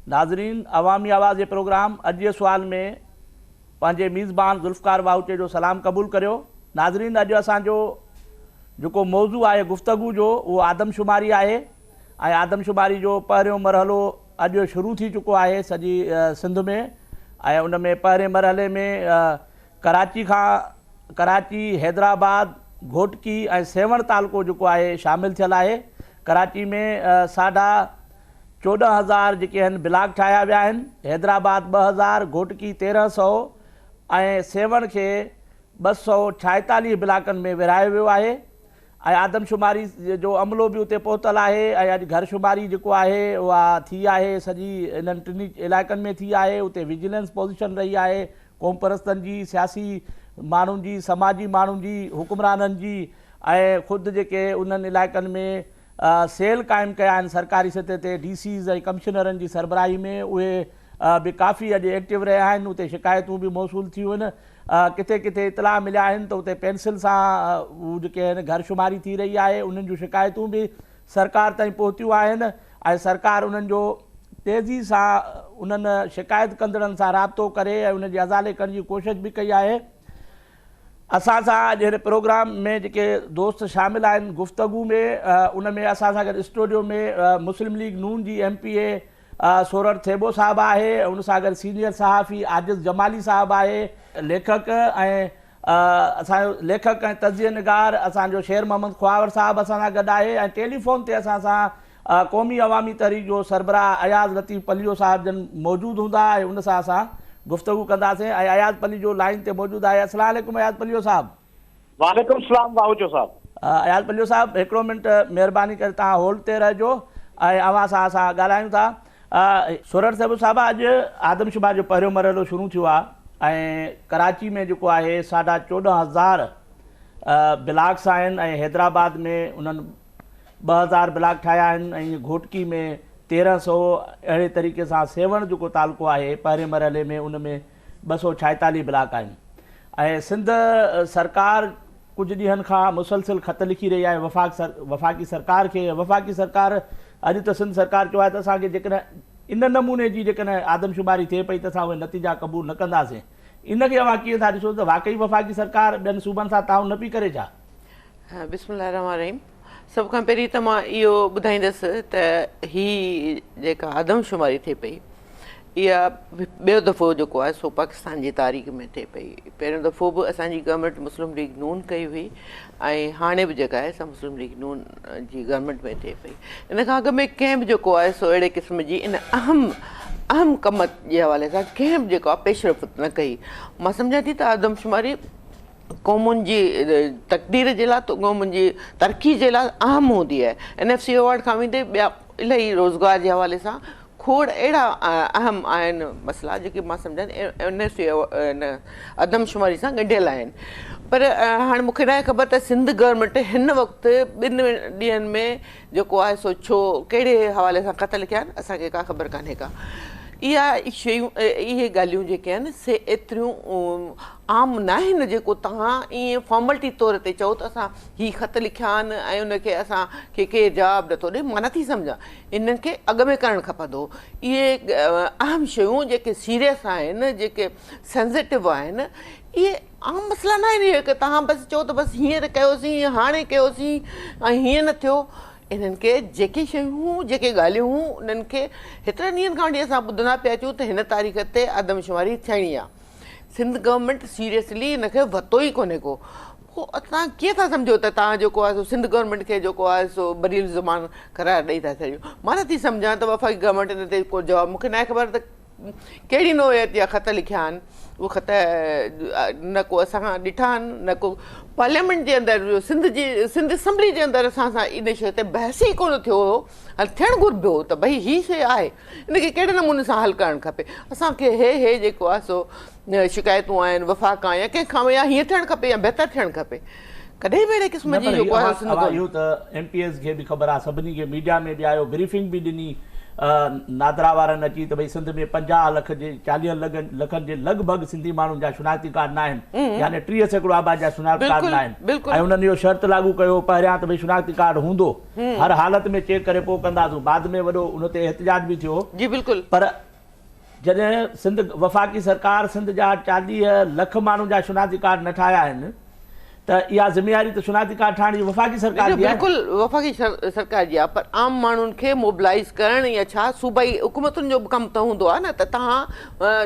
ناظرين عوامي آواز جي پروگرام اڄ جي سوال ۾ پنهنجي ميزبان ذوالفقار واهوچي جو سلام قبول ڪريو. ناظرين اڄ اسان جو جيڪو موضوع آهي گفتگو جو اهو آدمشماري آهي ۽ آدمشماري جو پهريون مرحلو اڄ شروع ٿي چڪو آهي سڄي سنڌ ۾ ۽ ان ۾ پهرين مرحلي ۾ ڪراچي کان ڪراچي، حيدرآباد، گهوٽڪي ۽ سيوهڻ تعلقو جيڪو آهي شامل ٿيل آهي. ڪراچي ۾ ساڍا 14 هزار جيڪي آهن بلاڪ ٺاهيا ويا آهن، حيدرآباد 2000، گهوٽڪي 1300 ۽ سيوهڻ کي 246 بلاڪن ۾ ورهايو ويو آهي ۽ آدمشماري جو عملو به اتي پهتل آهي ۽ اڄ گهر شماري جيڪو آهي اها ٿي آهي سڄي انهن ٽنهي علائقن ۾ ٿي آهي اتي وجيلنس پوزيشن رهي آهي قومپرستن جي، سياسي ماڻهن جي، سماجي ماڻهن جي، حڪمرانن جي ۽ خود جيڪي انهن علائقن ۾ سيل قائم ڪيا آهن سرڪاري سطح تي ڊي سيز ۽ ڪمشنرن جي سربراهي ۾ اهي به ڪافي اڄ ايڪٽو رهيا آهن اتي شڪايتون به موصول ٿيون آهن ڪٿي ڪٿي اطلاع مليا آهن ته اتي پينسل سان هو جيڪي آهن گهر شماري ٿي رهي آهي انهن جون شڪايتون به سرڪار تائين پهتيون آهن ۽ سرڪار انهن جو تيزي سان انهن شڪايت ڪندڙن سان رابطو ڪري ۽ انهن جي ازالي ڪرڻ جي ڪوشش به ڪئي آهي. اسان سان اڄ هن پروگرام ۾ جيڪي دوست شامل آهن گفتگو ۾ ان ۾ اسان سان گڏ اسٽوڊيو ۾ مسلم ليگ نون جي ايم پي اي سورٺ ٿيٻو صاحب آهي ان سان گڏ سينيئر صحافي عاجز جمالي صاحب آهي ليکڪ ۽ اسان جو ليکڪ ۽ تجزيه نگار اسان جو شير محمد خواور صاحب اسان سان گڏ آهي ۽ ٽيليفون تي اسان سان قومي عوامي تحريڪ جو سربراهه اياز لطيف پليجو صاحب جن موجود هوندا ۽ ان سان اسان گفتگو ڪنداسين ۽ اياز پليجو لائين تي موجود آهي السلام عليڪم اياز پليجو صاحب. وعليڪم السلام واهوچو صاحب. اياز پليجو صاحب هڪڙو منٽ مهرباني ڪري توهان هولڊ تي رهجو ۽ اوهان سان اسان ڳالهايون ٿا. سورٺ صاحب صاحب اڄ آدمشماري جو پهريون مرحلو شروع ٿيو آهي ۽ ڪراچي ۾ جيڪو آهي ساڍا 14 هزار بلاڪس آهن ۽ حيدرآباد ۾ انهن 2000 بلاڪ ٺاهيا آهن ۽ گهوٽڪي ۾ 1300 اهڙي طريقي سان سيوهڻ جيڪو تعلقو آهي پهرين مرحلي ۾ ان ۾ 246 بلاڪ آهن ۽ سنڌ سرڪار ڪجهه ڏينهن کان مسلسل خط لکي رهي آهي وفاق وفاقي سرڪار کي وفاقي سرڪار اڄ ته سنڌ سرڪار چيو آهي ته اسان کي جيڪڏهن ان نموني جي جيڪڏهن آدمشماري ٿئي پئي ته اسان اهي نتيجا قبول نه ڪنداسين ان کي اوهان ڪيئن ٿا ڏسو ته واقعي وفاقي سرڪار ٻين صوبن سان تعاون نه پئي ڪري ڇا؟ بسم الله الرحمٰن الرحيم سڀ کان پهرين ته مان اهو ٻڌائيندس ته هي جيڪا آدمشماري ٿئي پئي اها ٻيو دفعو جيڪو آهي سو پاڪستان جي تاريخ ۾ ٿئي پئي. پهريون دفعو به اسان جي گورنمينٽ مسلم ليگ نون ڪئي هئي ۽ هاڻي به جيڪا آهي سا مسلم ليگ نون جي گورنمينٽ ۾ ٿئي پئي. ان کان اڳ ۾ ڪنهن به جيڪو آهي سو اهڙي قسم جي ان اهم اهم ڪم جي حوالي سان ڪنهن به جيڪو آهي پيش رفت نه ڪئي. مان سمجهان ٿي ته آدمشماري قومن جي تقدير جي لاء قومن جي ترقي جي لاء اهم هوندي آهي. اين ايف سي ايوارڊ کان ويندي ٻيا الاهي روزگار جي حوالي سان کوڙ اهڙا اهم آهن مسئلا جيڪي مان سمجهان اين ايف سي ان آدمشماري سان ڳنڍيل آهن پر هاڻي مونکي ناهي خبر ته سنڌ گورنمينٽ هن وقت ٻن ڏينهن ۾ جيڪو آهي سو ڇو ڪهڙي حوالي سان خط لکيا آهن اسان کي ڪا خبر ڪانهي ڪا اها شيون اهي ڳالهيون جيڪي آهن سي ايتريون عام ناهن جيڪو توهان ائين فارملٽي طور تي چئو ته اسان هي خط لکيا آهن ۽ ان کي اسان کي ڪير جواب نٿو ڏي مان نٿي سمجهان انهن کي اڳ ۾ ڪرڻ کپندو هو. اهي اهم شيون جيڪي سيريس آهن، جيڪي سينسيٽو آهن، اهي عام مسئلا نه آهن اهي توهان بس چئو ته بس هينئر ڪيوسين، هاڻي ڪيوسين ۽ هيئن نه ٿيو. انهن کي جيڪي شيون، جيڪي ڳالهيون هيون، انهن کي هيترن ڏينهن کان وٺي اسان ٻڌندا پيا اچون ته هن تاريخ تي آدمشماري ٿيڻي آهي. سنڌ گورنمينٽ سيريسلي ان کي ورتو ئي ڪونهي ڪو. پوء توهان ڪيئن ٿا سمجهو ته توهان جيڪو آهي سو سنڌ گورنمينٽ کي جيڪو آهي سو بري الزبان قرار ڏئي ٿا ڇڏيو. مان نٿي سمجهان ته وفاقي گورنمينٽ ان تي ڪو جواب مون کي ناهي خبر ته ڪهڙي نوعيت جا خط لکيا آهن. اهي خط نه ڪو اسان کان ڏٺا آهن نه ڪو پارليامينٽ جي اندر سنڌ جي سنڌ اسيمبلي جي اندر اسان سان ان شيء تي بحث ئي ڪونه ٿيو هو. ٿيڻ گهربو هو ته ڀئي هي شيء آهي ان کي ڪهڙي نموني سان حل ڪرڻ کپي. اسان کي هي هي جيڪو آهي سو شڪايتون آهن وفاق کان يا ڪنهن کان يا هيئن ٿيڻ کپي يا بهتر ٿيڻ کپي ڪڏهن به اهڙي قسم نه جي پر جيڪو آهي اوهان اهو ته ايم پي ايز کي به خبر آهي سڀني کي ميڊيا ۾ به آيو بريفنگ به ڏني نادرا وارن اچي ته ڀئي سنڌ ۾ 50 لک جي 40 لکن جي لڳ ڀڳ سنڌي ماڻهن جا شناختي ڪارڊ ناهن يعني 30% آبادي جا شناختي ڪارڊ ناهن ۽ انهن اهو شرط لاڳو ڪيو پهريان ته ڀئي شناختي ڪارڊ هوندو هر حالت ۾ چيڪ ڪري پوء ڪنداسون بعد ۾ وڏو ان تي احتجاج به ٿيو. جي بلڪل. پر جڏهن سنڌ وفاقي سرڪار سنڌ جا 40 لک ماڻهن جا شناختي ڪارڊ نه ٺاهيا آهن ته اها ذميواري ته شناختي ڪارڊ ٺاهڻ جي وفاقي سرڪار جي آهي. بلڪل وفاقي سرڪار جي آهي پر عام ماڻهن کي موبلائيز ڪرڻ يا ڇا صوبائي حڪومتن جو به ڪم ته هوندو آهي نه ته توهان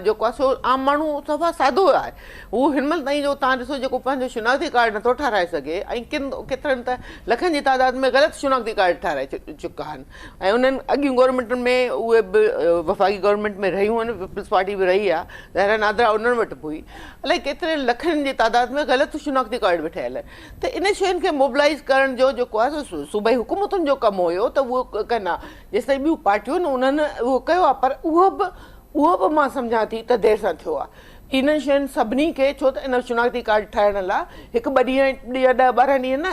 جيڪو آهي سو عام ماڻهو صفا سادو آهي هو هن مهل تائين جو توهان ڏسو جيڪو پنهنجو شناختي ڪارڊ نٿو ٺاهرائي سگهي ۽ ڪن ڪيترن ته لکن جي تعداد ۾ غلط شناختي ڪارڊ ٺاهرائي چڪا آهن ۽ انهن اڳيون گورنمينٽن ۾ اهي به وفاقي گورنمينٽ ۾ رهيون آهن پيپلز پارٽي به رهي آهي ظاهر آهي نادرا انهن وٽ به هئي الائي ڪيترن لکن جي تعداد ۾ غلط شناختي ڪارڊ به ٺهيل آهن ته ان شين کي موبلائيز ڪرڻ جو جيڪو آهي سو صوبائي حڪومتن جو ڪم هيو ته اهو ڪن ها جيستائين ٻيون پارٽيون آهن انهن اهو ڪيو آهي پر اهو به اهو به مان سمجهان ٿي ته دير سان ٿيو آهي انهن شين سڀني کي ڇو ته ان شناختي ڪارڊ ٺاهڻ لاء هڪ ٻه ڏينهن يا 10 12 ڏينهن نه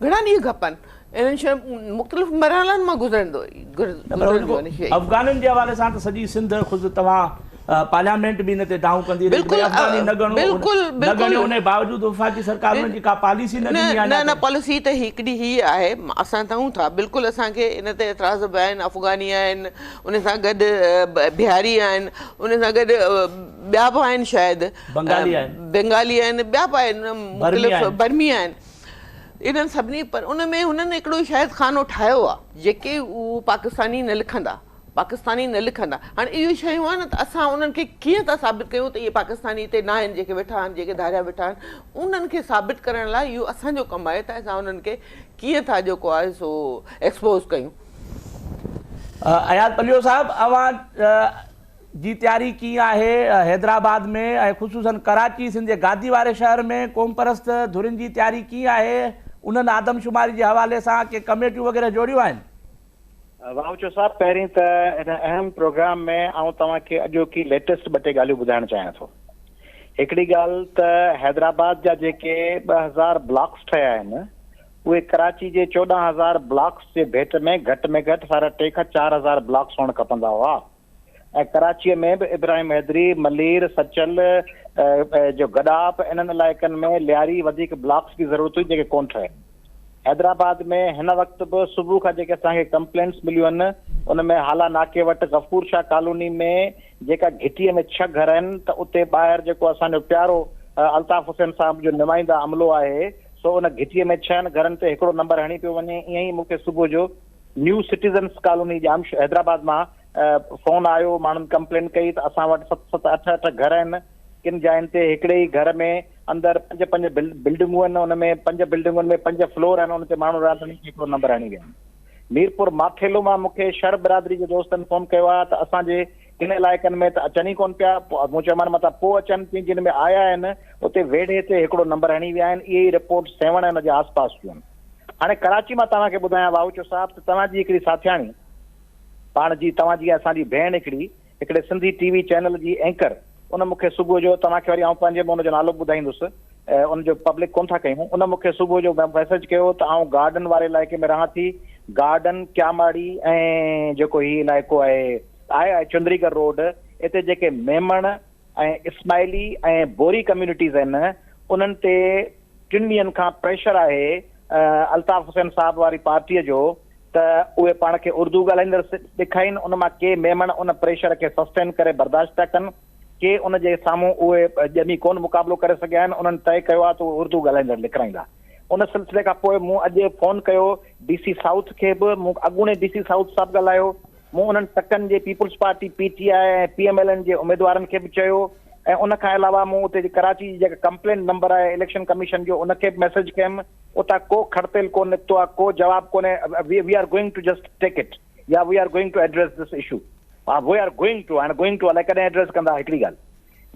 گهڻا ڏينهن کپن انهن شين مختلف مرحلن مان گذرندو گذرنديون آهن شيء. افغانين جي حوالي سان ته سڄي سنڌ خود توهان پارليامينٽ به ان تي دانهون ڪندي رهي ته ڀئي افغاني نه ڳڻو نه ڳڻيو ان جي باوجود وفاقي سرڪار انهن جي ڪا پاليسي نه ڏني آهي نه نه پاليسي ته هڪڙي هي آهي اسان چئون ٿا بلڪل اسان کي ان تي اعتراض به آهن افغاني آهن ان سان گڏ بهاري آهن ان سان گڏ ٻيا به آهن شايد بنگالي آهن بنگالي آهن ٻيا به آهن مختلف برمي آهن انهن سڀني پر ان ۾ هنن هڪڙو شايد خانو ٺاهيو آهي جيڪي هو پاڪستاني نه لکندا پاڪستاني نه لکندا هاڻي اهي شيون آهن ته اسان انهن کي ڪيئن ٿا ثابت ڪيون ته اهي پاڪستاني هتي نه آهن جيڪي ويٺا آهن جيڪي ڌاريا ويٺا آهن انهن کي ثابت ڪرڻ لاء اهو اسان جو ڪم آهي ته اسان انهن کي ڪيئن ٿا جيڪو آهي سو ايڪسپوز ڪيون. اياز پليو صاحب اوهان جي تياري ڪيئن آهي حيدرآباد ۾ ۽ خصوصن ڪراچي سنڌ جي گادي واري شهر ۾ قومپرست ڌرين جي تياري ڪيئن آهي انهن آدمشماري جي حوالي سان ڪي ڪميٽيون وغيره جوڙيون آهن؟ واهوچو صاحب پهرين ته هن اهم پروگرام ۾ آئون توهان کي اڄوڪي ليٽيسٽ ٻه ٽي ڳالهيون ٻڌائڻ چاهيان ٿو. هڪڙي ڳالهه ته حيدرآباد جا جيڪي 2000 بلاڪس ٺهيا آهن اهي ڪراچي جي 14000 بلاڪس جي ڀيٽ ۾ گهٽ ۾ گهٽ ساڍا ٽي کان 4000 بلاڪس هئڻ کپندا هئا. ۽ ڪراچيء ۾ به ابراهيم حيدري، ملير، سچل، جو گڏاپ انهن علائقن ۾ لياري وڌيڪ بلاڪس جي ضرورت هئي جيڪي ڪونه ٺهيا. حيدرآباد ۾ هن وقت به صبح کان جيڪي اسان کي ڪمپلينٽس مليون آهن ان ۾ هالا ناڪي وٽ غفور شاهه ڪالوني ۾ جيڪا گهٽيء ۾ ڇهه گهر آهن ته اتي ٻاهر جيڪو اسان جو پيارو الطاف حسين صاحب جو نمائنده عملو آهي سو ان گهٽيء ۾ ڇهن گهرن تي هڪڙو نمبر هڻي پيو وڃي ائين ئي مون کي صبح جو نيو سٽيزنس ڪالوني ڄام حيدرآباد مان فون آيو ماڻهن ڪمپلين ڪئي ته اسان وٽ ست ست اٺ اٺ گهر آهن ڪن جاين تي هڪڙي ئي گهر ۾ اندر پنج پنج بلڊنگون آهن ان ۾ پنج بلڊنگن ۾ پنج فلور آهن ان تي ماڻهو رهن ٿا هڪڙو نمبر هڻي ويا آهن ميرپور ماٿيلو مان مون کي شھر برادري جي دوستن فون ڪيو آهي ته اسان جي ڪن علائقن ۾ ته اچن ئي ڪون پيا مون چيومان متان پوء اچن چي جن ۾ آيا آهن اتي ويڙهي تي هڪڙو نمبر هڻي ويا آهن اهي ئي رپورٽ سيوهڻ ۽ ان جي آس پاس جون آهن هاڻي ڪراچي مان توهان کي ٻڌايان واهوچو صاحب ته توهان جي هڪڙي ساٿياڻي پاڻ جي توهان جي اسان جي ڀيڻ هڪڙي هڪڙي سنڌي ٽي وي چينل جي اينڪر ان مون کي صبح جو توهان کي وري آئون پنهنجي ۾ ان جو نالو به ٻڌائيندس ان جو پبلڪ ڪونه ٿا ڪيون ان مون کي صبح جو ميسيج ڪيو ته آئون گارڊن واري علائقي ۾ رهان ٿي گارڊن ڪياماڙي ۽ جيڪو هي علائقو آهي آهي آهي چندريگر روڊ اتي جيڪي ميمڻ ۽ اسماعيلي ۽ بوري ڪميونٽيز آهن انهن تي ٽن ڏينهن کان پريشر آهي الطاف حسين صاحب واري پارٽيء جو ته اهي پاڻ کي اردو ڳالهائيندڙ ڏيکائين، ان مان ڪي ميمڻ ان پريشر کي سسٽين ڪري برداشت پيا ڪن، ڪي ان جي سامهون اهي ڄمي ڪونه مقابلو ڪري سگهيا آهن، انهن طئي ڪيو آهي ته اهي اردو ڳالهائيندڙ لکرائيندا. ان سلسلي کان پوء مون اڄ فون ڪيو ڊي سي سائوٿ کي به، مون اڳوڻي ڊي سي سائوٿ سان به ڳالهايو، مون انهن تڪن جي peoples party, P T I ۽ P M L N جي اميدوارن کي به چيو ۽ ان کان علاوه مون اتي جي ڪراچي جي جيڪا ڪمپلينٽ نمبر آهي اليڪشن ڪميشن جو ان کي به ميسيج ڪيم اتان ڪو کڙتيل ڪونه نڪتو آهي ڪو جواب ڪونهي we are going to just take it يا we are going to address this issue ها وي آر گوئنگ ٽو هاڻي گوئنگ ٽو الائي ڪڏهن ايڊريس ڪندا هڪڙي ڳالهه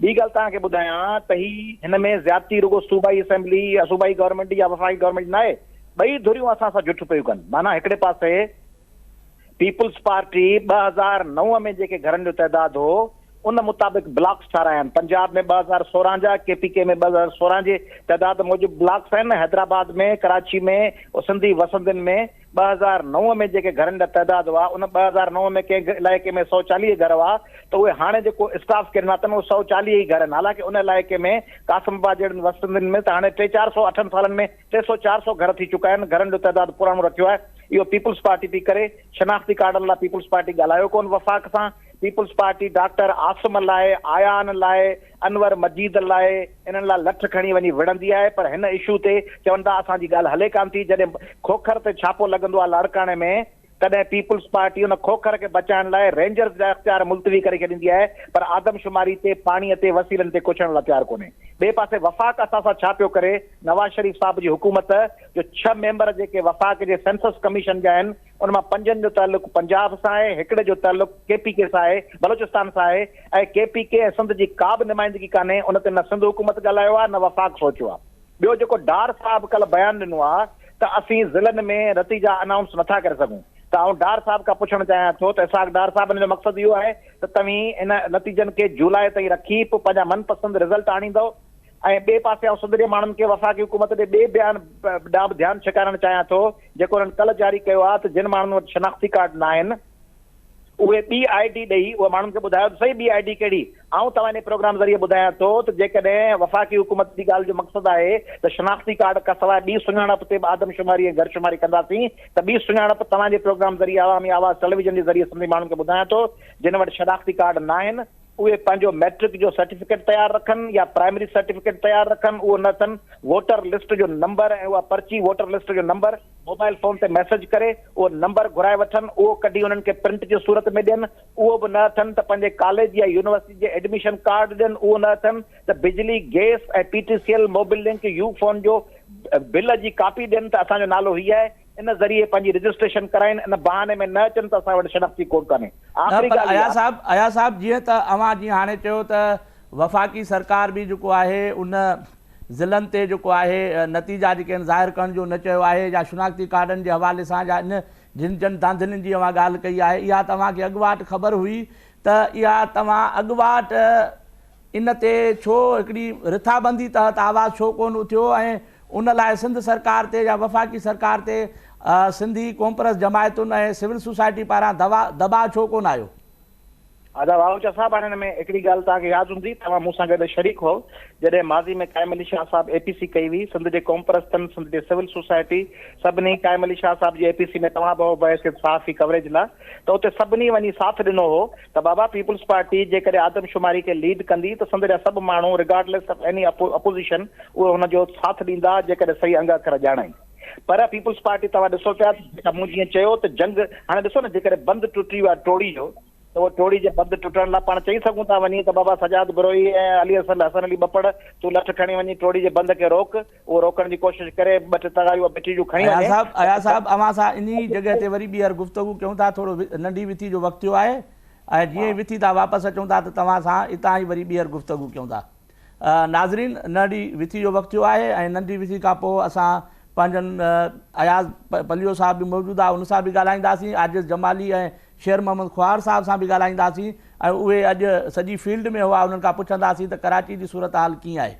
ٻي ڳالهه توهان کي ٻڌايان ته هي هن ۾ زيادتي رڳو صوبائي اسيمبلي يا صوبائي گورنمينٽ يا وفاقي گورنمينٽ ناهي ٻئي ڌريون اسان سان جٺ پيون ڪن معنيٰ هڪڙي پاسي پيپلز پارٽي 2009 ۾ جيڪي گهرن جو تعداد هو ان مطابق بلاڪس ٺارايا آهن. پنجاب ۾ 2016 جا، ڪي پي ڪي ۾ 2016 جي تعداد موجب بلاڪس آهن، حيدرآباد ۾، ڪراچي ۾، سنڌي وسندين ۾ 2009 ۾ جيڪي گهرن جا تعداد هئا ان 2009 ۾ ڪنهن علائقي ۾ 140 گهر هئا ته اهي هاڻي جيڪو اسٽاف کي ڏنا اٿن اهي 140 ئي گهر آهن حالانڪه ان علائقي ۾ قاسم آباد جهڙين وسندين ۾ ته هاڻي ٽي چار سو اٺن سالن ۾ ٽي سو چار سو گهر ٿي چڪا آهن گهرن جو تعداد پراڻو رکيو آهي اهو پيپلز پارٽي پئي ڪري شناختي ڪارڊن لاء پيپلز پارٽي ڳالهايو ڪونه وفاق سان پيپلز پارٽي ڊاڪٽر عاصم لاء، آيان لاء، انور مجيد لاء انهن لاء لٺ کڻي وڃي وڙهندي آهي پر هن اشو تي چون ٿا اسان جي ڳالهه هلي ڪانه ٿي جڏهن کوکر تي ڇاپو لڳندو آهي لاڙڪاڻي ۾ تڏهن پيپلز پارٽي ان کوکر کي بچائڻ لاء رينجرز جا اختيار ملتوي ڪري ڇڏيندي آهي پر آدمشماري تي پاڻي تي وسيلن تي ڪڇڻ لاء تيار ڪونهي ٻئي پاسي وفاق اسان سان ڇا پيو ڪري نواز شريف صاحب جي حڪومت جو ڇهه ميمبر جيڪي وفاق جي سينسس ڪميشن جا آهن ان مان پنجن جو تعلق پنجاب سان آهي، هڪڙي جو تعلق ڪي پي ڪي سان آهي، بلوچستان سان آهي ۽ ڪي پي ڪي ۽ سنڌ جي ڪا به نمائندگي ڪانهي، ان تي نه سنڌ حڪومت ڳالهايو آهي نه وفاق سوچيو آهي. ٻيو جيڪو ڊار صاحب ڪلهه بيان ڏنو آهي ته اسين ضلعن ۾ نتيجا انائونس نٿا ڪري سگهون ته آئون ڊار صاحب کان پڇڻ چاهيان ٿو ته اسحاق ڊار صاحب ان جو مقصد اهو آهي ته توهين ان نتيجن کي جولاء تائين رکي پوء پنهنجا من پسند رزلٽ آڻيندؤ ۽ ٻئي پاسي آئون سنڌ جي ماڻهن کي وفاقي حڪومت ڏي ٻئي بيان ڏانهن به ڌيان ڇڪائڻ چاهيان ٿو جيڪو انهن ڪلهه جاري ڪيو آهي ته جن ماڻهن وٽ شناختي ڪارڊ ناهن اهي ٻي I D ڏئي اهي ماڻهن کي ٻڌايو ته صحيح ٻي I D ڪهڙي آئون توهان انهي پروگرام ذريعي ٻڌايان ٿو ته جيڪڏهن وفاقي حڪومت جي ڳالهه جو مقصد آهي ته شناختي ڪارڊ کانسواء ٻي سڃاڻپ تي به آدمشماري ۽ گهر شماري ڪنداسين ته ٻي سڃاڻپ توهان جي پروگرام ذريعي عوامي آواز ٽيليويزن جي ذريعي سنڌي ماڻهن کي ٻڌايان ٿو جن وٽ شناختي ڪارڊ ناهن اهي پنهنجو مئٽرڪ جو سرٽيفڪيٽ تيار رکن يا پرائمري سرٽيفڪيٽ تيار رکن اهو نه اٿن ووٽر لسٽ جو نمبر ۽ اها پرچي ووٽر لسٽ جو نمبر موبائل فون تي ميسيج ڪري اهو نمبر گهرائي وٺن اهو ڪڍي انهن کي پرنٽ جي صورت ۾ ڏين اهو به نه اٿن ته پنهنجي ڪاليج يا يونيورسٽي جي ايڊميشن ڪارڊ ڏين اهو نه اٿن ته بجلي gas ۽ P T C L Mobilink U phone جو بل جي ڪاپي ڏين ته اسان جو نالو هي آهي ان ذريعي پنهنجي رجسٽريشن ڪرائين، ان بهاني ۾ نه اچن ته اسان وٽ شناختي ڪوڊ ڪانهي. نه آخري پر ڳالهه اياز اها. صاحب اياز صاحب جيئن ته اوهان جيئن هاڻي چيو ته وفاقي سرڪار به جيڪو آهي ان ضلعن تي جيڪو آهي نتيجا جيڪي آهن ظاهر ڪرڻ جو نه چيو آهي يا شناختي ڪارڊن جي حوالي سان يا ان جن جن ڌانڌلين جي اوهان ڳالهه ڪئي آهي اها توهان کي اڳواٽ خبر هئي ته اها توهان اڳواٽ ان تي ڇو هڪڙي رٿابندي تحت آواز ڇو ڪونه اٿيو ۽ ان لاء سنڌ سرڪار تي يا وفاقي سرڪار تي سنڌي قومپرست جماعتن ۽ سول سوسائٽي پاران دٻاء ڇو ڪونه آيو؟ ادا واهوجا صاحب هاڻي هن ۾ هڪڙي ڳالهه توهان کي ياد هوندي توهان مون سان گڏ شريڪ هئو جڏهن ماضي ۾ قائم علي شاهه صاحب اي پي سي ڪئي هئي سنڌ جي قومپرستن سنڌ جي سول سوسائٽي سڀني قائم علي شاهه صاحب جي اي پي سي ۾ توهان به هئو بحيثيت صحافي ڪوريج لاء ته اتي سڀني وڃي ساٿ ڏنو هو ته بابا پيپلز پارٽي جيڪڏهن آدمشماري کي ليڊ ڪندي ته سنڌ جا سڀ ماڻهو رگارڊليس آف ايني اپوزيشن اهي هن جو ساٿ ڏيندا جيڪڏهن صحيح انگ اکر ڄاڻائين پر پيپلز پارٽي توهان ڏسو پيا جيڪا مون جيئن چيو ته جنگ هاڻي ڏسو نه جيڪڏهن بند ٽٽي ويو آهي ٽوڙي جو ته اهو ٽوڙي جي بند ٽٽڻ لاء پاڻ چئي سگهون ٿا وڃي ته بابا سجاد بروهي ۽ علي حسن حسن علي ٻپڙ تون لٺ کڻي وڃي ٽوڙي جي بند کي روڪ اهو روڪڻ جي ڪوشش ڪري ٻه ٽي تغاريون مٽي جون کڻي اياز وڃي صاحب اياز صاحب اوهان سان انهي جڳهه تي وري ٻيهر گفتگو ڪيون ٿا ٿورو ننڍي وٿي جو وقت ٿيو آهي ۽ جيئن ئي وٿي تان واپس اچون ٿا ته توهان سان اتان ئي وري ٻيهر گفتگو ڪيون ٿا ناظرين ننڍي وٿي جو وقت ٿيو آهي ۽ ننڍي وٿي کان پوء اسان پنهنجن اياز پليو صاحب به موجود آهي ان سان به ڳالهائينداسين عاجز جمالي ۽ شير محمد خوار صاحب سان به ڳالهائينداسين ۽ اهي اڄ سڄي فيلڊ ۾ هئا انهن کان پڇنداسين ته ڪراچي جي صورتحال ڪيئن آهي.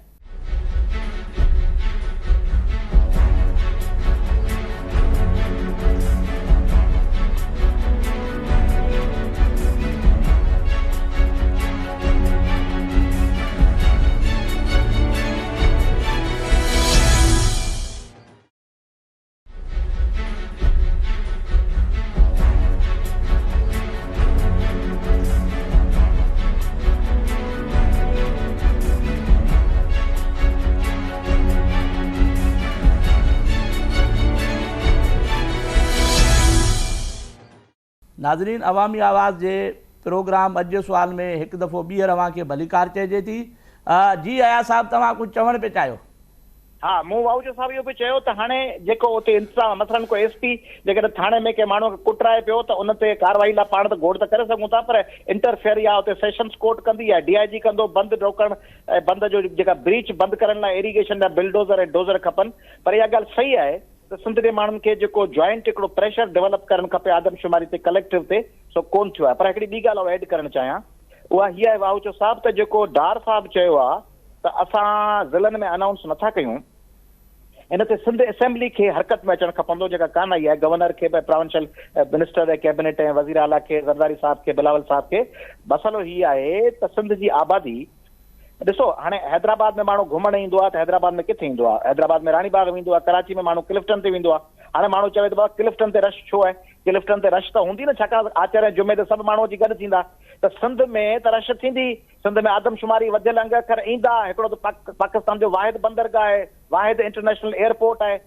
ناظرين عوامي آواز جي پروگرام اڄ جي سوال ۾ هڪ دفعو ٻيهر اوهان کي ڀليڪار چئجي ٿي. جي اياز صاحب توهان ڪجهه چوڻ پئي چاهيو. ها مون واهوجو صاحب اهو به چيو ته هاڻي جيڪو اتي انتظام مثلاً ڪو ايس پي جيڪڏهن ٿاڻي ۾ ڪنهن ماڻهو کي ڪٽرائي پيو ته ان تي ڪارروائي لاء پاڻ ته گوڙ ته ڪري سگهون ٿا پر انٽرفيئر يا اتي سيشنز ڪورٽ ڪندي يا ڊي I جي ڪندو بند روڪڻ ۽ بند جو جيڪا بريچ بند ڪرڻ لاء ايريگيشن جا بلڊوزر ۽ ڊوزر کپن پر اها ڳالهه صحيح آهي ته سنڌ جي ماڻهن کي جيڪو جوائنٽ هڪڙو پريشر ڊولپ ڪرڻ کپي آدمشماري تي ڪليڪٽو تي سو ڪونه ٿيو آهي پر هڪڙي ٻي ڳالهه آئون ايڊ ڪرڻ چاهيان اها هي آهي واهوچو صاحب ته جيڪو ڊار صاحب چيو آهي ته اسان ضلعن ۾ انائونس نٿا ڪيون ان تي سنڌ اسيمبلي کي حرڪت ۾ اچڻ کپندو جيڪا ڪانه آئي آهي گورنر کي به پراونشل منسٽر ۽ ڪيبنيٽ ۽ وزير اعليٰ کي زرداري صاحب کي بلاول صاحب کي مسئلو هي آهي ته سنڌ جي آبادي ڏسو هاڻي حيدرآباد ۾ ماڻهو گهمڻ ايندو آهي ته حيدرآباد ۾ ڪٿي ايندو آهي حيدرآباد ۾ راڻي باغ ويندو آهي ڪراچي ۾ ماڻهو ڪلفٽن تي ويندو آهي هاڻي ماڻهو چوي ته بابا ڪلفٽن تي رش ڇو آهي ڪلفٽن تي رش ته هوندي نه ڇاڪاڻ ته آچر ۽ جمعي تي سڀ ماڻهو اچي گڏ ٿيندا ته سنڌ ۾ ته رش ٿيندي سنڌ ۾ آدمشماري وڌيل انگ اکر ايندا، هڪڙو ته پاڪستان جو واحد بندرگاهه آهي، واحد انٽرنيشنل ايئرپورٽ آهي،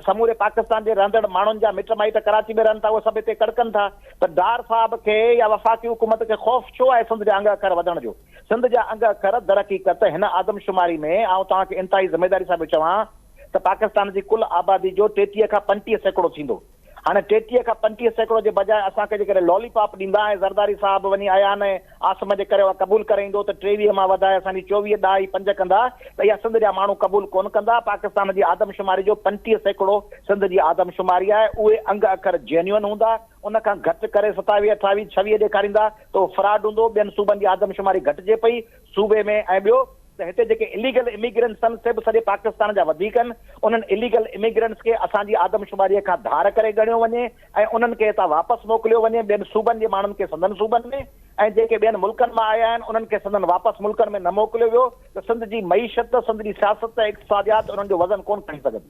سموري پاڪستان جي رهندڙ ماڻهن جا مٽ مائٽ ڪراچي ۾ رهن ٿا اهي سڀ هتي ڪڙڪن ٿا ته ڊار صاحب کي يا وفاقي حڪومت کي خوف ڇو آهي سنڌ جا انگ اکر وڌڻ جو؟ سنڌ جا انگ اکر درحقيقت هن آدمشماري ۾ آئون توهان کي انتهائي ذميداري سان پيو چوان ته پاڪستان جي ڪل آبادي جو 33 کان 35% ٿيندو. هاڻي 33 کان 35% جي بجاء اسان کي جيڪڏهن لولي پاپ ڏيندا ۽ زرداري صاحب وڃي ايان ۽ عاصم جي ڪري اها قبول ڪري ايندو ته 23 مان وڌائي اسان جي 24 ڏهائي پنج ڪندا ته اها سنڌ جا ماڻهو قبول ڪونه ڪندا. پاڪستان جي آدمشماري جو 35% سنڌ جي آدمشماري آهي اهي انگ اکر جينيوئن هوندا ان کان گهٽ ڪري 27 28 26 ڏيکاريندا ته اهو فراڊ هوندو ٻين صوبن جي آدمشماري گهٽجي پئي صوبي ۾ ۽ ٻيو ته هتي جيڪي اليگل اميگرنٽس آهن سي به سڄي پاڪستان جا وڌيڪ آهن، انهن اليگل اميگرنٽس کي اسان جي آدمشماريء کان ڌار ڪري ڳڻيو وڃي ۽ انهن کي هتان واپس موڪليو وڃي، ٻين صوبن جي ماڻهن کي سندن صوبن ۾ ۽ جيڪي ٻين ملڪن مان آيا آهن انهن کي سندن واپس ملڪن ۾ نه موڪليو ويو ته سنڌ جي معيشت، سنڌ جي سياست ۽ اقتصاديات انهن جو وزن ڪونه کڻي سگهندي.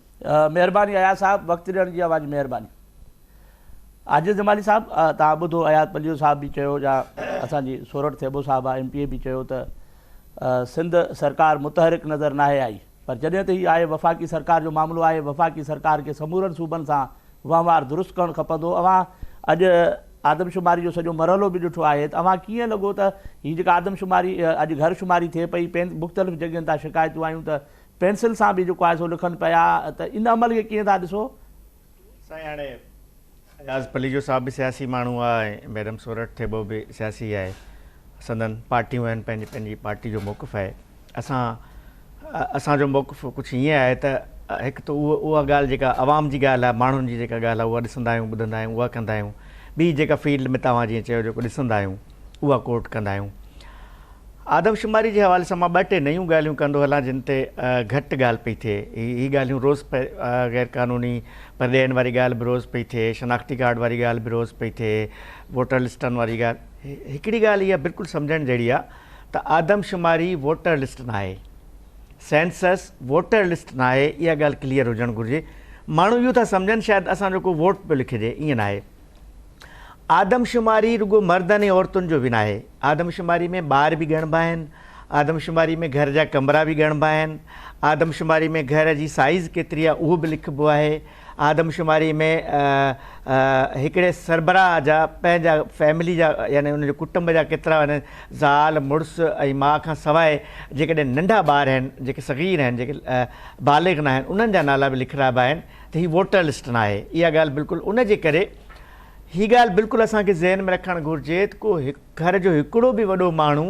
مهرباني اياز صاحب وقت ڏيڻ جي اوهان جي مهرباني. عاجز جمالي صاحب توهان ٻڌو اياز پليجو صاحب به چيو يا اسان جي سورٺ ٿيٻو صاحب ايم پي اي به چيو ته سنڌ سرڪار متحرڪ نظر ناهي آئي پر جڏهن ته هي آهي وفاقي سرڪار جو معاملو آهي وفاقي سرڪار کي سمورن صوبن سان وهنوار درست ڪرڻ کپندو اوهان اڄ آدمشماري جو سڄو مرحلو به ڏٺو آهي ته اوهان ڪيئن لڳو ته هي جيڪا آدمشماري اڄ گهر شماري ٿئي پئي پين مختلف جڳهين تان شڪايتون آيون ته پينسل سان به جيڪو آهي سو لکن پيا ته ان عمل کي ڪيئن ٿا ڏسو؟ سائين هاڻي اياز پليجو صاحب به سياسي ماڻهو آ ۽ ميڊم سورٺ ٿيٻو به سياسي آهي سندن پارٽيون آهن پنهنجي پنهنجي پارٽي جو موقف آهي اسان اسان جو موقف ڪجهه ائين آهي ته هڪ ته اهو اها ڳالهه جيڪا عوام جي ڳالهه آهي ماڻهن جي جيڪا ڳالهه آهي اها ڏسندا آهيون ٻڌندا آهيون اها ڪندا آهيون ٻي جيڪا فيلڊ ۾ توهان جيئن چيو جيڪو ڏسندا آهيون اها ڪوٽ ڪندا آهيون آدمشماري جي حوالي سان مان ٻه ٽي نيون ڳالهيون ڪندو هلان جن تي گهٽ ڳالهه پئي ٿئي. هي ڳالهيون روز غير قانوني پرڏيهين واري ڳالهه به روز پئي ٿئي، شناختي ڪارڊ واري ڳالهه به روز پئي ٿئي، ووٽر لسٽن واري ڳالهه. هڪڙي ڳالهه اها بلڪل سمجهڻ جهڙي آهي ته آدمشماري ووٽر لسٽ ناهي. سينسس ووٽر لسٽ ناهي اها ڳالهه ڪليئر هجڻ گهرجي. ماڻهو اهو ٿا سمجهن شايد اسان جو ڪو ووٽ پيو لکجي، ائين ناهي. آدمشماري رڳو مردن ۽ عورتن جو به ناهي. آدمشماري ۾ ٻار به ڳڻبا آهن، آدمشماري ۾ گهر جا ڪمرا به ڳڻبا آهن، آدمشماري ۾ گهر جي سائيز ڪيتري آهي اهو به لکبو آهي، آدمشماري ۾ هڪڙي سربراهه جا پنهنجا فيملي جا يعني ان جي ڪٽنب جا ڪيترا آهن، زال، مڙس ۽ ماء کان سواء جيڪڏهن ننڍا ٻار آهن جيڪي صغير آهن جيڪي بالغ ناهن انهن جا نالا به لکرائبا آهن ته هي ووٽر لسٽ ناهي اها ڳالهه بلڪل ان جي ڪري هي ڳالهه بلڪل اسان کي ذهن ۾ رکڻ گهرجي ته ڪو گهر جو هڪڙو به وڏو ماڻهو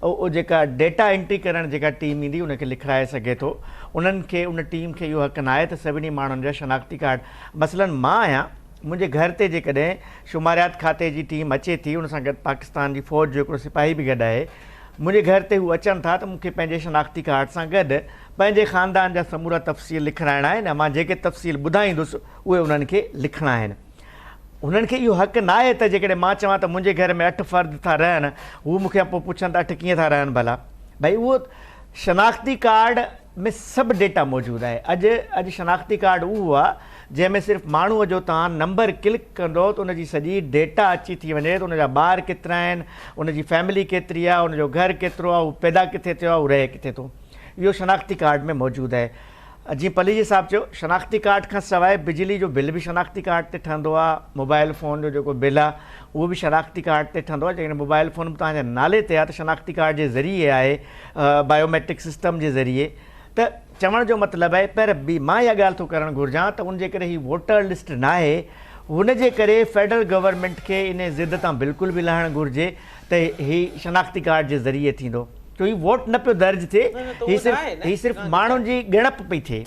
اهو جيڪا ڊيٽا انٽري ڪرڻ جيڪا ٽيم ايندي ان کي لکرائي سگهي ٿو انهن کي ان ٽيم کي اهو حق ناهي ته سڀني ماڻهن جا شناختي ڪارڊ مثلا مان آهيان منهنجي گهر تي جيڪڏهن شماريات کاتي جي ٽيم اچي ٿي ان سان گڏ پاڪستان جي فوج جو هڪڙو سپاهي به گڏ آهي منهنجي گهر تي هو اچن ٿا ته مون کي پنهنجي شناختي ڪارڊ سان گڏ پنهنجي خاندان جا سمورا تفصيل لکرائڻا آهن ۽ مان جيڪي تفصيل ٻڌائيندس اهي انهن کي لکڻا آهن. هنن کي اهو حق ناهي ته جيڪڏهن مان چوان ته منهنجي گهر ۾ اٺ فرد ٿا رهن، هو مون کان پوء پڇن ته اٺ ڪيئن ٿا رهن ڀلا؟ ڀئي اهو شناختي ڪارڊ ۾ سڀ ڊيٽا موجود آهي. اڄ اڄ شناختي ڪارڊ اهو آهي جنهن ۾ صرف ماڻهوء جو توهان نمبر ڪلڪ ڪندو ته ان جي سڄي ڊيٽا اچي ٿي وڃي ته ان جا ٻار ڪيترا آهن، ان جي فيملي ڪيتري آهي، ان جو گهر ڪيترو آهي، هو پيدا ڪٿي ٿيو آهي، هو رهي ڪٿي ٿو. اهو شناختي ڪارڊ ۾ موجود آهي. جيئن پليجي صاحب چيو شناختي ڪارڊ کان سواء بجلي جو بل به شناختي ڪارڊ تي ٺهندو آهي، موبائل فون جو جيڪو بل آهي اهو به شناختي ڪارڊ تي ٺهندو آهي، جيڪڏهن موبائل فون به توهان جي نالي تي آهي ته شناختي ڪارڊ جي ذريعي آهي بايو ميٽرڪ سسٽم جي ذريعي ته چوڻ جو مطلب آهي پر به مان اها ڳالهه ٿو ڪرڻ گهرجان ته ان جي ڪري هي ووٽر لسٽ ناهي هن جي ڪري فيڊرل گورنمينٽ کي ان ضد تان بلڪل به لهڻ گهرجي ته هي شناختي ڪارڊ جي ذريعي ٿيندو ڇو هي ووٽ نه پيو درج ٿئي هي صرف هي صرف ماڻهن جي ڳڻپ پئي ٿئي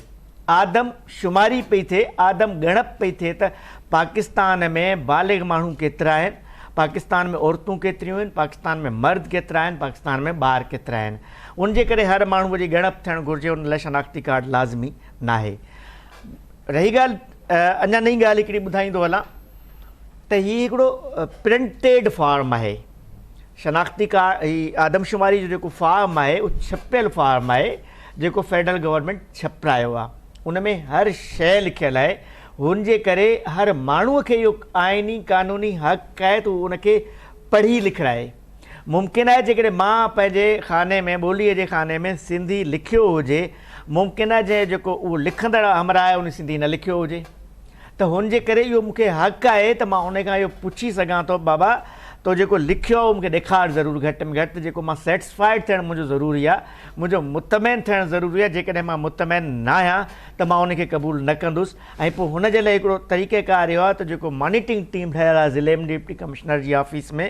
آدم شماري پئي ٿئي آدم ڳڻپ پئي ٿئي ته پاڪستان ۾ بالغ ماڻهو ڪيترا آهن پاڪستان ۾ عورتون ڪيتريون آهن، پاڪستان ۾ مرد ڪيترا آهن، پاڪستان ۾ ٻار ڪيترا آهن. ان جي ڪري هر ماڻهوء جي ڳڻپ ٿيڻ گهرجي، ان لاء شناختي ڪارڊ لازمي ناهي. رهي ڳالهه اڃا نئين ڳالهه هڪڙي ٻڌائيندو هلان ته هي هڪڙو پرنٽيڊ فارم آهي. شناختي ڪارڊ هي آدمشماري جو جيڪو فارم آهي اهو ڇپيل فارم آهي جيڪو فيڊرل گورنمينٽ ڇپرايو آهي. ان ۾ هر شيء لکيل آهي. هن جي ڪري هر ماڻهوء کي اهو آئيني قانوني حق آهي ته هو ان کي پڙهي لکرائي. ممڪن آهي جيڪڏهن مان پنهنجي خاني ۾ ٻوليء جي خاني ۾ سنڌي لکيو هجي، ممڪن آهي جنهن جيڪو اهو لکندڙ همراهه آهي ان سنڌي نه لکيو هجي ته هن جي ڪري اهو مون کي حق آهي ته مان ان کان اهو پڇي سگهان ٿو بابا تو جيڪو لکيو آهي اهو مون کي ڏيکار ضرور گهٽ ۾ گهٽ ته جيڪو مان سيٽسفائيڊ ٿيڻ منهنجو ضروري آهي منهنجو مطمئن ٿيڻ ضروري آهي جيڪڏهن مان مطمئن ناهيان ته مان ان کي قبول نه ڪندس ۽ پوء هن جي لاء هڪڙو طريقه ڪار اهو آهي ته جيڪو مانيٽنگ ٽيم ٺهيل آهي ضلعي ۾ ڊپٽي ڪمشنر جي آفيس ۾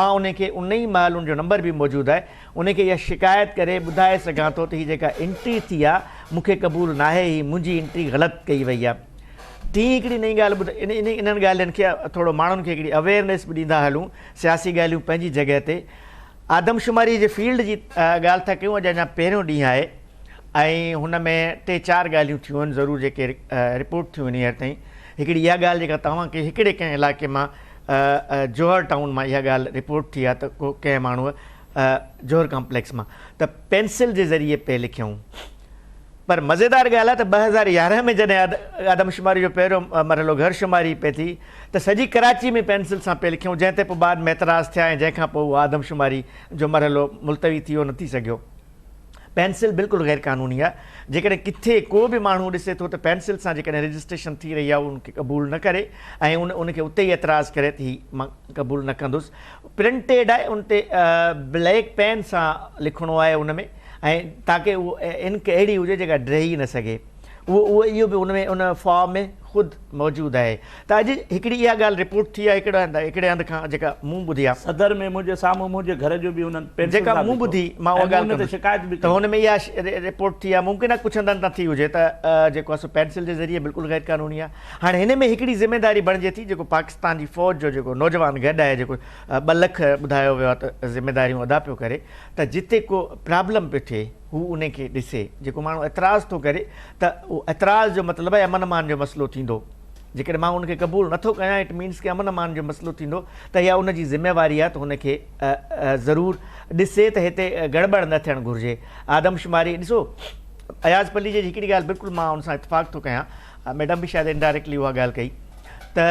مان ان کي ان ئي مهل ان جو نمبر به موجود آهي ان کي اها شڪايت ڪري ٻڌائي سگهان ٿو ته هي جيڪا انٽري ٿي آهي مون کي قبول ناهي هي منهنجي انٽري غلط ڪئي وئي آهي. ٽين هڪڙي نئين ڳالهه ٻڌ انهن ڳالهين کي ٿورو ماڻهن کي هڪڙي اويئرنيس به ڏيندا هلون سياسي ڳالهيون پنهنجي جڳهه تي آدمشماري جي فيلڊ جي ڳالهه ٿا ڪيون اڄ اڃا پهريون ڏينهن آهي ۽ هن ۾ ٽي چار ڳالهيون ٿيون آهن ضرور جيڪي رپورٽ ٿيون آهن هينئر تائين هڪڙي اها ڳالهه جيڪا توهان کي هڪڙي ڪنهن علائقي مان جوهر ٽائون مان اها ڳالهه رپورٽ ٿي آهي ته ڪو ڪنهن ماڻهوء جوهر ڪامپليڪس مان ته پينسل جي ذريعي پئي لکيائون پر مزيدار ڳالهه آهي ته 2011 ۾ جڏهن آدمشماري جو پهريون مرحلو گهر شماري پئي ٿي ته سڄي ڪراچي ۾ پينسل سان پئي لکيائون جنهن تي پوء بعد ۾ اعتراض ٿيا ۽ جنهن کان پوء اهو آدمشماري جو مرحلو ملتوي ٿي ويو نه ٿي سگهيو. پينسل بلڪل غير قانوني آهي جيڪڏهن ڪٿي ڪو به ماڻهو ڏسي ٿو ته پينسل سان جيڪڏهن رجسٽريشن ٿي رهي آهي ان کي قبول نه ڪري ۽ ان ان کي اتي ئي اعتراض ڪري ته هي مان قبول نه ڪندس پرنٽيڊ آهي ان تي بليڪ پين سان لکڻو آهي ان ۾ ۽ تاڪه اهو انڪ اهڙي هجي جيڪا ڊهي نه سگهي اهو اهو اهو به ان ۾ ان فارم ۾ خود موجود آهي ته اڄ هڪڙي اها ڳالهه رپورٽ ٿي آهي هڪڙي هنڌ هڪڙي هنڌ کان جيڪا مون ٻڌي آهي. صدر ۾ منهنجي سامهون منهنجي گهر جو به انهن پينسل جيڪا سان مون لکيو ٻڌي مان ۽ اها مون ڳالهه ان تي ڪندس شڪايت به ته ڪئي. هن ۾ اها رپورٽ ٿي آهي ممڪن آهي ڪجهه هنڌن تان ٿي هجي ته جيڪو آهي سو پينسل جي ذريعي بلڪل غير قانوني آهي هاڻي هن ۾ هڪڙي ذميداري بڻجي ٿي جيڪو پاڪستان جي فوج جو جيڪو نوجوان گڏ آهي جيڪو ٻه لک ٻڌايو ويو آهي ته ذميداريون ادا پيو ڪري ته جتي ڪو پرابلم پيو ٿئي هو انهي کي ڏسي جيڪو ماڻهو اعتراض ٿو ڪري ته اهو اعتراض جو مطلب آهي امن امان جو مسئلو ٿيندو جيڪڏهن مان ان کي قبول نٿو ڪيان it means ڪي امن امان جو مسئلو ٿيندو ته اها ان جي ذميواري آهي ته هن کي ضرور ڏسي ته هتي گڙٻڙ نه ٿيڻ گهرجي آدمشماري ڏسو اياز پليجي جي هڪڙي ڳالهه بلڪل مان ان سان اتفاق ٿو ڪيان ميڊم به شايد انڊائريڪٽلي اها ڳالهه ڪئي ته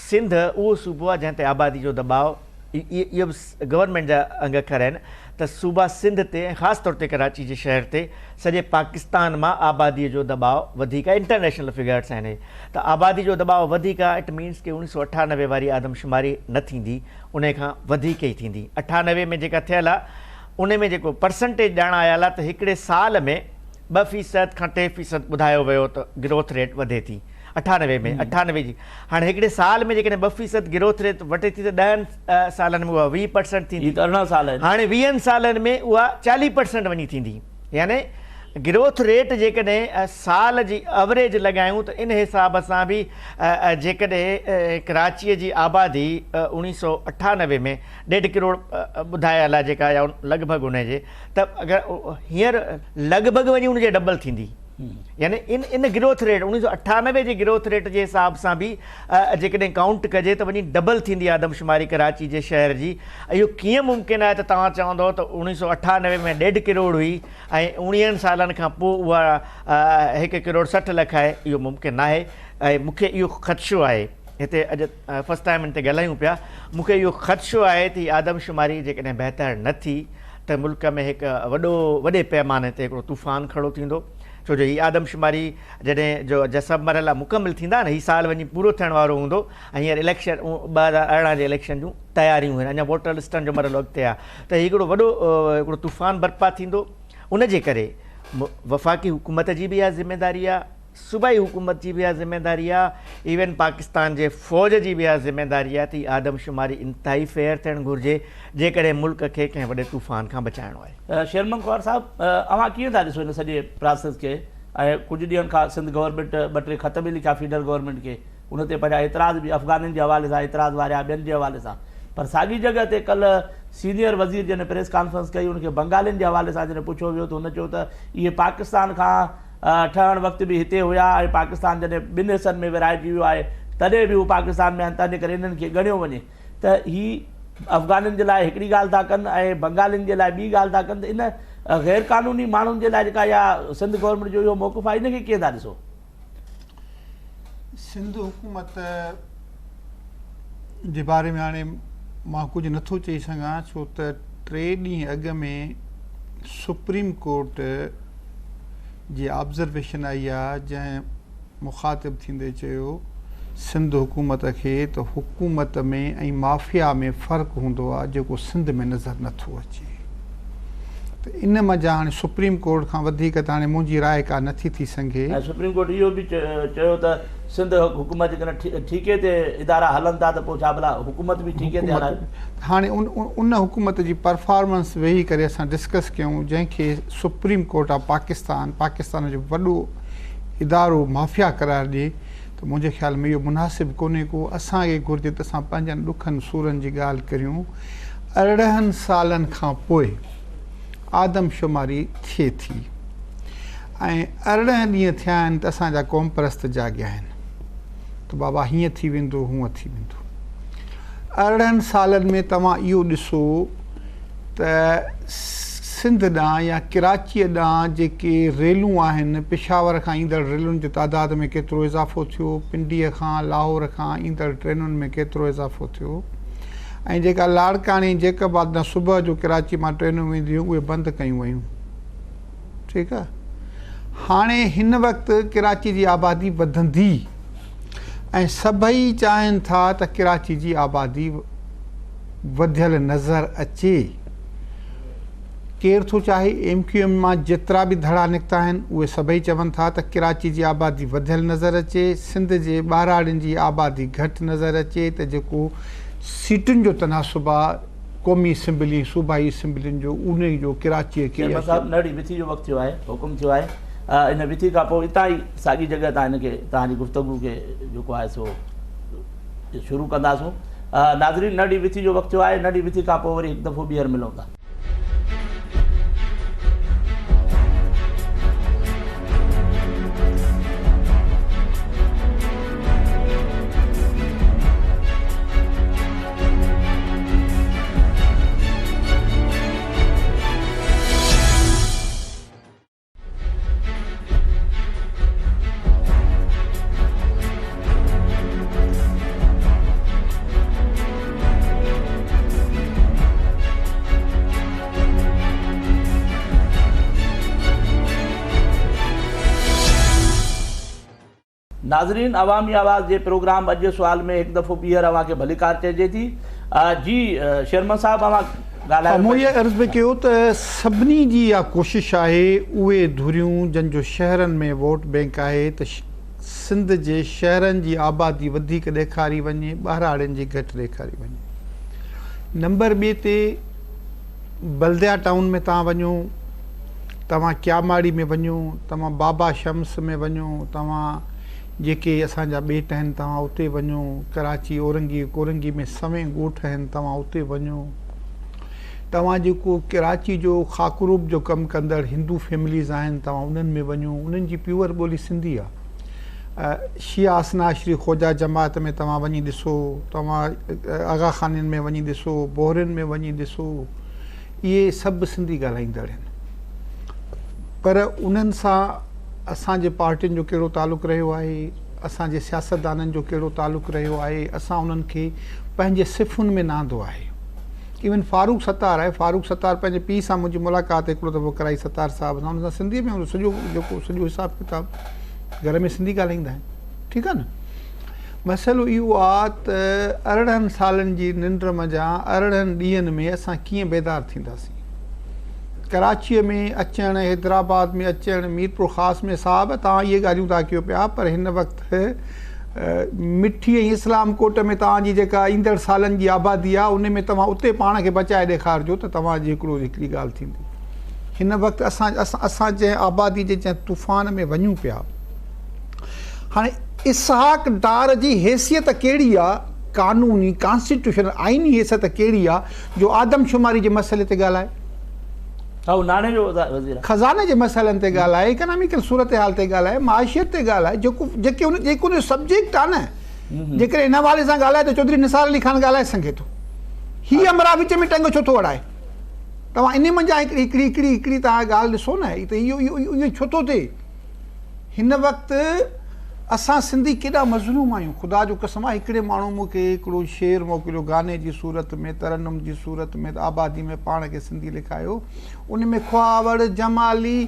سنڌ اهو صوبو آهي جنهن تي آبادي جو دٻاء اهو به گورنمينٽ جا انگ اکر آهن ته صوبا سنڌ تي ۽ خاص طور تي ڪراچي جي شهر تي سڄي پاڪستان مان آبادي جو دٻاء وڌيڪ آهي انٽرنيشنل فگرس آهن اهي ته آبادي جو دٻاء وڌيڪ آهي it means ڪي 1998 واري آدمشماري نه ٿيندي انهي کان وڌيڪ ئي ٿيندي 98 ۾ جيڪا ٿيل آهي انهي ۾ جيڪو پرسنٽيج ڄاڻ آيل آهي ته هڪڙي سال ۾ 2% کان 3% ٻڌايو ويو ته گروٿ ريٽ وڌي ٿي 98 ۾ 98 جي هاڻي هڪڙي سال ۾ جيڪڏهن 2% گروٿ ريٽ وٺي ٿي ته ڏهن سالن ۾ اها 20% ٿيندي. هي ته 18 سال آهن. هاڻي ويهن سالن ۾ اها 40% وڃي ٿيندي. يعني گروٿ ريٽ جيڪڏهن سال جي اوريج لڳايون ته ان حساب سان به جيڪڏهن ڪراچيء جي آبادي 1998 ۾ ڏيڍ ڪروڙ ٻڌايل آهي جيڪا يا لڳ ڀڳ ان جي ته اگر هينئر لڳ ڀڳ وڃي ان جي ڊبل ٿيندي. يعني ان ان گروٿ ريٽ 1998 جي گروٿ ريٽ جي حساب سان به جيڪڏهن ڪائونٽ ڪجي ته وڃي ڊبل ٿيندي آدمشماري ڪراچي جي شهر جي. اهو ڪيئن ممڪن آهي ته توهان چوندو ته 1998 ۾ ڏيڍ ڪروڙ هئي ۽ اوڻيهن سالن کان پوء اها هڪ ڪروڙ 60 لک آهي اهو ممڪن ناهي ۽ مون کي اهو خدشو آهي هتي اڄ فرسٽ ٽائيم ان تي ڳالهايون پيا مون کي اهو خدشو آهي ته هي آدمشماري جيڪڏهن بهتر نه ٿي ته ملڪ ۾ هڪ وڏو وڏي پيماني تي هڪڙو طوفان کڙو ٿيندو ڇو جو هي آدمشماري جڏهن جو جا سڀ مرحلا مڪمل ٿيندا نه هي سال وڃي پورو ٿيڻ وارو هوندو ۽ هينئر اليڪشن 2018 جي اليڪشن جون تياريون آهن اڃا ووٽر لسٽن جو مرحلو اڳتي آهي ته هي هڪڙو وڏو هڪڙو طوفان برپا ٿيندو ان جي ڪري وفاقي حڪومت جي به اها ذميداري آهي صوبائي حڪومت جي به اها ذميداري آهي، ايون پاڪستان جي فوج جي به اها ذميداري آهي ته هي آدمشماري انتهائي فيئر ٿيڻ گهرجي جيڪڏهن ملڪ کي ڪنهن وڏي طوفان کان بچائڻو آهي. شيرمن خوار صاحب اوهان ڪيئن ٿا ڏسو هن سڄي پراسيس کي ۽ ڪجهه ڏينهن کان سنڌ گورنمينٽ ٻه ٽي خط به لکيا فيڊرل گورنمينٽ کي ان تي پنهنجا اعتراض به افغانين جي حوالي سان اعتراض واريا ٻين جي حوالي سان پر ساڳي جڳهه تي ڪلهه سينيئر وزير جڏهن پريس ڪانفرنس ڪئي ان کي بنگالين جي حوالي سان جڏهن پڇيو ويو ته هن چيو ته اهي پاڪستان کان ٺهڻ وقت به هتي هيا ۽ پاڪستان جڏهن ٻن حصن ۾ ورهائجي ويو آهي تڏهن به هو پاڪستان ۾ آهن تنهنجي ڪري انهن کي ڳڻيو وڃي ته هي افغانين جي لاء هڪڙي ڳالهه ٿا ڪن ۽ بنگالين جي لاء ٻي ڳالهه ٿا ڪن ته ان غير قانوني ماڻهن جي لاء جيڪا اها سنڌ گورنمينٽ جو اهو موقف آهي ان کي ڪيئن ٿا ڏسو؟ سنڌ حڪومت جي باري ۾ هاڻي مان ڪجهه نٿو چئي سگهان ڇو ته ٽي ڏينهن اڳ ۾ سپريم ڪورٽ جي آبزرويشن آئي آهي جنهن مخاطب ٿيندي چيو سنڌ حڪومت کي ته حڪومت ۾ ۽ مافيا ۾ فرق هوندو آهي جيڪو سنڌ ۾ نظر نٿو اچي ته ان منجهان هاڻي سپريم ڪورٽ کان وڌيڪ ته هاڻي منهنجي راء ڪا نٿي ٿي سگهي. ۽ سپريم ڪورٽ اهو به چيو ته سنڌ حڪومت جيڪڏهن ٺيڪي تي ادارا هلن ٿا ته پوء ڇا ڀلا حڪومت به ٺيڪي تي هلائي. هاڻي ان حڪومت جي پرفارمنس ويهي ڪري اسان ڊسڪس ڪيون جنهن کي supreme court of Pakistan Pakistan جو وڏو ادارو مافيا قرار ڏئي ته منهنجي خيال ۾ اهو مناسب ڪونهي ڪو. اسان کي گهرجي ته اسان پنهنجن ڏکن سورن جي ڳالهه ڪريون. 18 سالن کان پوء آدمشماري ٿئي ٿي ۽ 18 ڏينهن ٿيا آهن ته اسان جا قومپرست جاڳيا آهن ته بابا هيئن ٿي ويندو هونئن ٿي ويندو. 18 سالن ۾ توهان اهو ڏسو ته سنڌ ڏانهن يا ڪراچيء ڏانهن جيڪي ريلون آهن، پشاور کان ايندڙ ريلن جي تعداد ۾ ڪيترو اضافو ٿيو، پنڊيء کان لاهور کان ايندڙ ٽرينن ۾ ڪيترو اضافو ٿيو ۽ جيڪا لاڙڪاڻي جيڪب آباد ڏانهن صبح جو ڪراچي مان ٽرينون وينديون هيون اهي بند ڪيون ويون. ٺيڪ آ. هاڻي هن وقت ڪراچي جي آبادي وڌندي ۽ سڀئي چاهين ٿا ته ڪراچي جي آبادي وڌيل نظر اچي. ڪير ٿو چاهي؟ ايم ڪيو ايم مان جيترا به ڌڙا نڪتا آهن اهي سڀئي چون ٿا ته ڪراچي جي آبادي وڌيل نظر اچي، سنڌ جي ٻهراڙين جي آبادي گهٽ نظر اچي ته جيڪو سيٽن جو تناسب آ قومي اسيمبلي ۽ صوبائي اسيمبلين جو انهي جو ڪراچيء کي چيئرمين صاحب نڙي وٿي جو وقت ٿيو آهي حڪم ٿيو آهي ان وٿي کان پوء اتان ئي ساڳي جڳهه تان هن کي توهان جي گفتگو کي جيڪو آهي سو شروع ڪنداسون. ناظرين ننڍي وٿي جو وقت ٿيو آهي ننڍي وٿي کان پوء وري هڪ دفعو ٻيهر ملون ٿا. ناظرين عوامي آواز جي پروگرام اڄ جي سوال ۾ هڪ دفعو ٻيهر اوهان کي ڀليڪار چئجي ٿي جي شيرمن صاحب اوهان ڳالهايو مون اهو عرض به ڪيو ته سڀني جي اها ڪوشش آهي اهي ڌريون جن جو شهرن ۾ ووٽ بينڪ آهي ته سنڌ جي شهرن جي آبادي وڌيڪ ڏيکاري وڃي ٻهراڙين جي گهٽ ڏيکاري وڃي. نمبر ٻئي تي بلديا ٽائون ۾ توهان وڃو توهان ڪياماڙي ۾ وڃو توهان بابا شمس ۾ وڃو توهان جيڪي اسان جا ٻيٽ آهن توهان اتي وڃو، ڪراچي اورنگي ڪورنگي ۾ سوين ڳوٺ آهن توهان اتي وڃو، توهان جيڪو ڪراچي جو خاڪروب جو ڪم ڪندڙ هندو فيمليز آهن توهان انهن ۾ وڃو انهن جي پيور ٻولي سنڌي آهي. شيعا اثناعشري خوجا جماعت ۾ توهان وڃي ڏسو، توهان آغا خانين ۾ وڃي ڏسو، بوهرين ۾ وڃي ڏسو اهي سڀ سنڌي ڳالهائيندڙ آهن پر انهن سان اسان جي پارٽين جو ڪهڙو تعلق رهيو آهي، اسان جي سياستدانن جو ڪهڙو تعلق رهيو آهي، اسان انهن کي پنهنجي صفن ۾ نه آندو آهي. ايون فاروق ستار آهي، فاروق ستار پنهنجي پيء سان منهنجي ملاقات هڪڙو دفعو ڪرائي ستار صاحب سان، ان سان سنڌيء ۾ سڄو جيڪو سڄو حساب ڪتاب گهر ۾ سنڌي ڳالهائيندا آهن، ٺيڪ آهي نه. مسئلو اهو آهي ته 18 سالن جي ننڊ منجهان 18 ڏينهن ۾ اسان ڪيئن بيدار ٿينداسين. ڪراچيء ۾ اچڻ، حيدرآباد ۾ اچڻ، ميرپورخاص ۾ صاحب توهان اهي ڳالهيون ٿا ڪيو پيا پر هن وقت مٺي ۽ اسلام ڪوٽ ۾ توهان جي جيڪا ايندڙ سالن جي آبادي آهي ان ۾ توهان اتي پاڻ کي بچائي ڏيکارجو ته توهان جي هڪڙو هڪڙي ڳالهه ٿيندي. هن وقت اسان اسان جنهن آبادي جي جنهن طوفان ۾ وڃون پيا هاڻي اسحاق ڊار جي حيثيت ڪهڙي آ، قانوني، ڪانسٽيٽيوشنل، آئيني حيثيت ڪهڙي آ جو آدمشماري جي مسئلي تي ڳالهائي؟ ها هو ناڻي جو وزير آ. خزاني جي مسئلن تي ڳالهائي، اڪناميڪل صورتحال تي ڳالهائي، معاشيت تي ڳالهائي، جيڪو جيڪي ان جيڪو ان جو سبجيڪٽ آ نه، جيڪڏهن ان حوالي سان ڳالهائي ته چوڌري نثار علي خان ڳالهائي سگهي ٿو. هي همراهه وچ ۾ ٽنگ ڇو ٿو اڙائي؟ توهان انهي منجهان هڪڙي هڪڙي هڪڙي هڪڙي توهان ڳالهه ڏسو نه ته اهو اهو اهو ڇو ٿو ٿئي؟ هن وقت اسان سنڌي ڪيڏا مظلوم آهيون خدا جو قسم آهي هڪڙي ماڻهو مون کي هڪڙو شعر موڪليو گاني جي صورت ۾ ترنم جي صورت ۾ ته آبادي ۾ پاڻ کي سنڌي لکايو ان ۾ کهاوڙ جمالي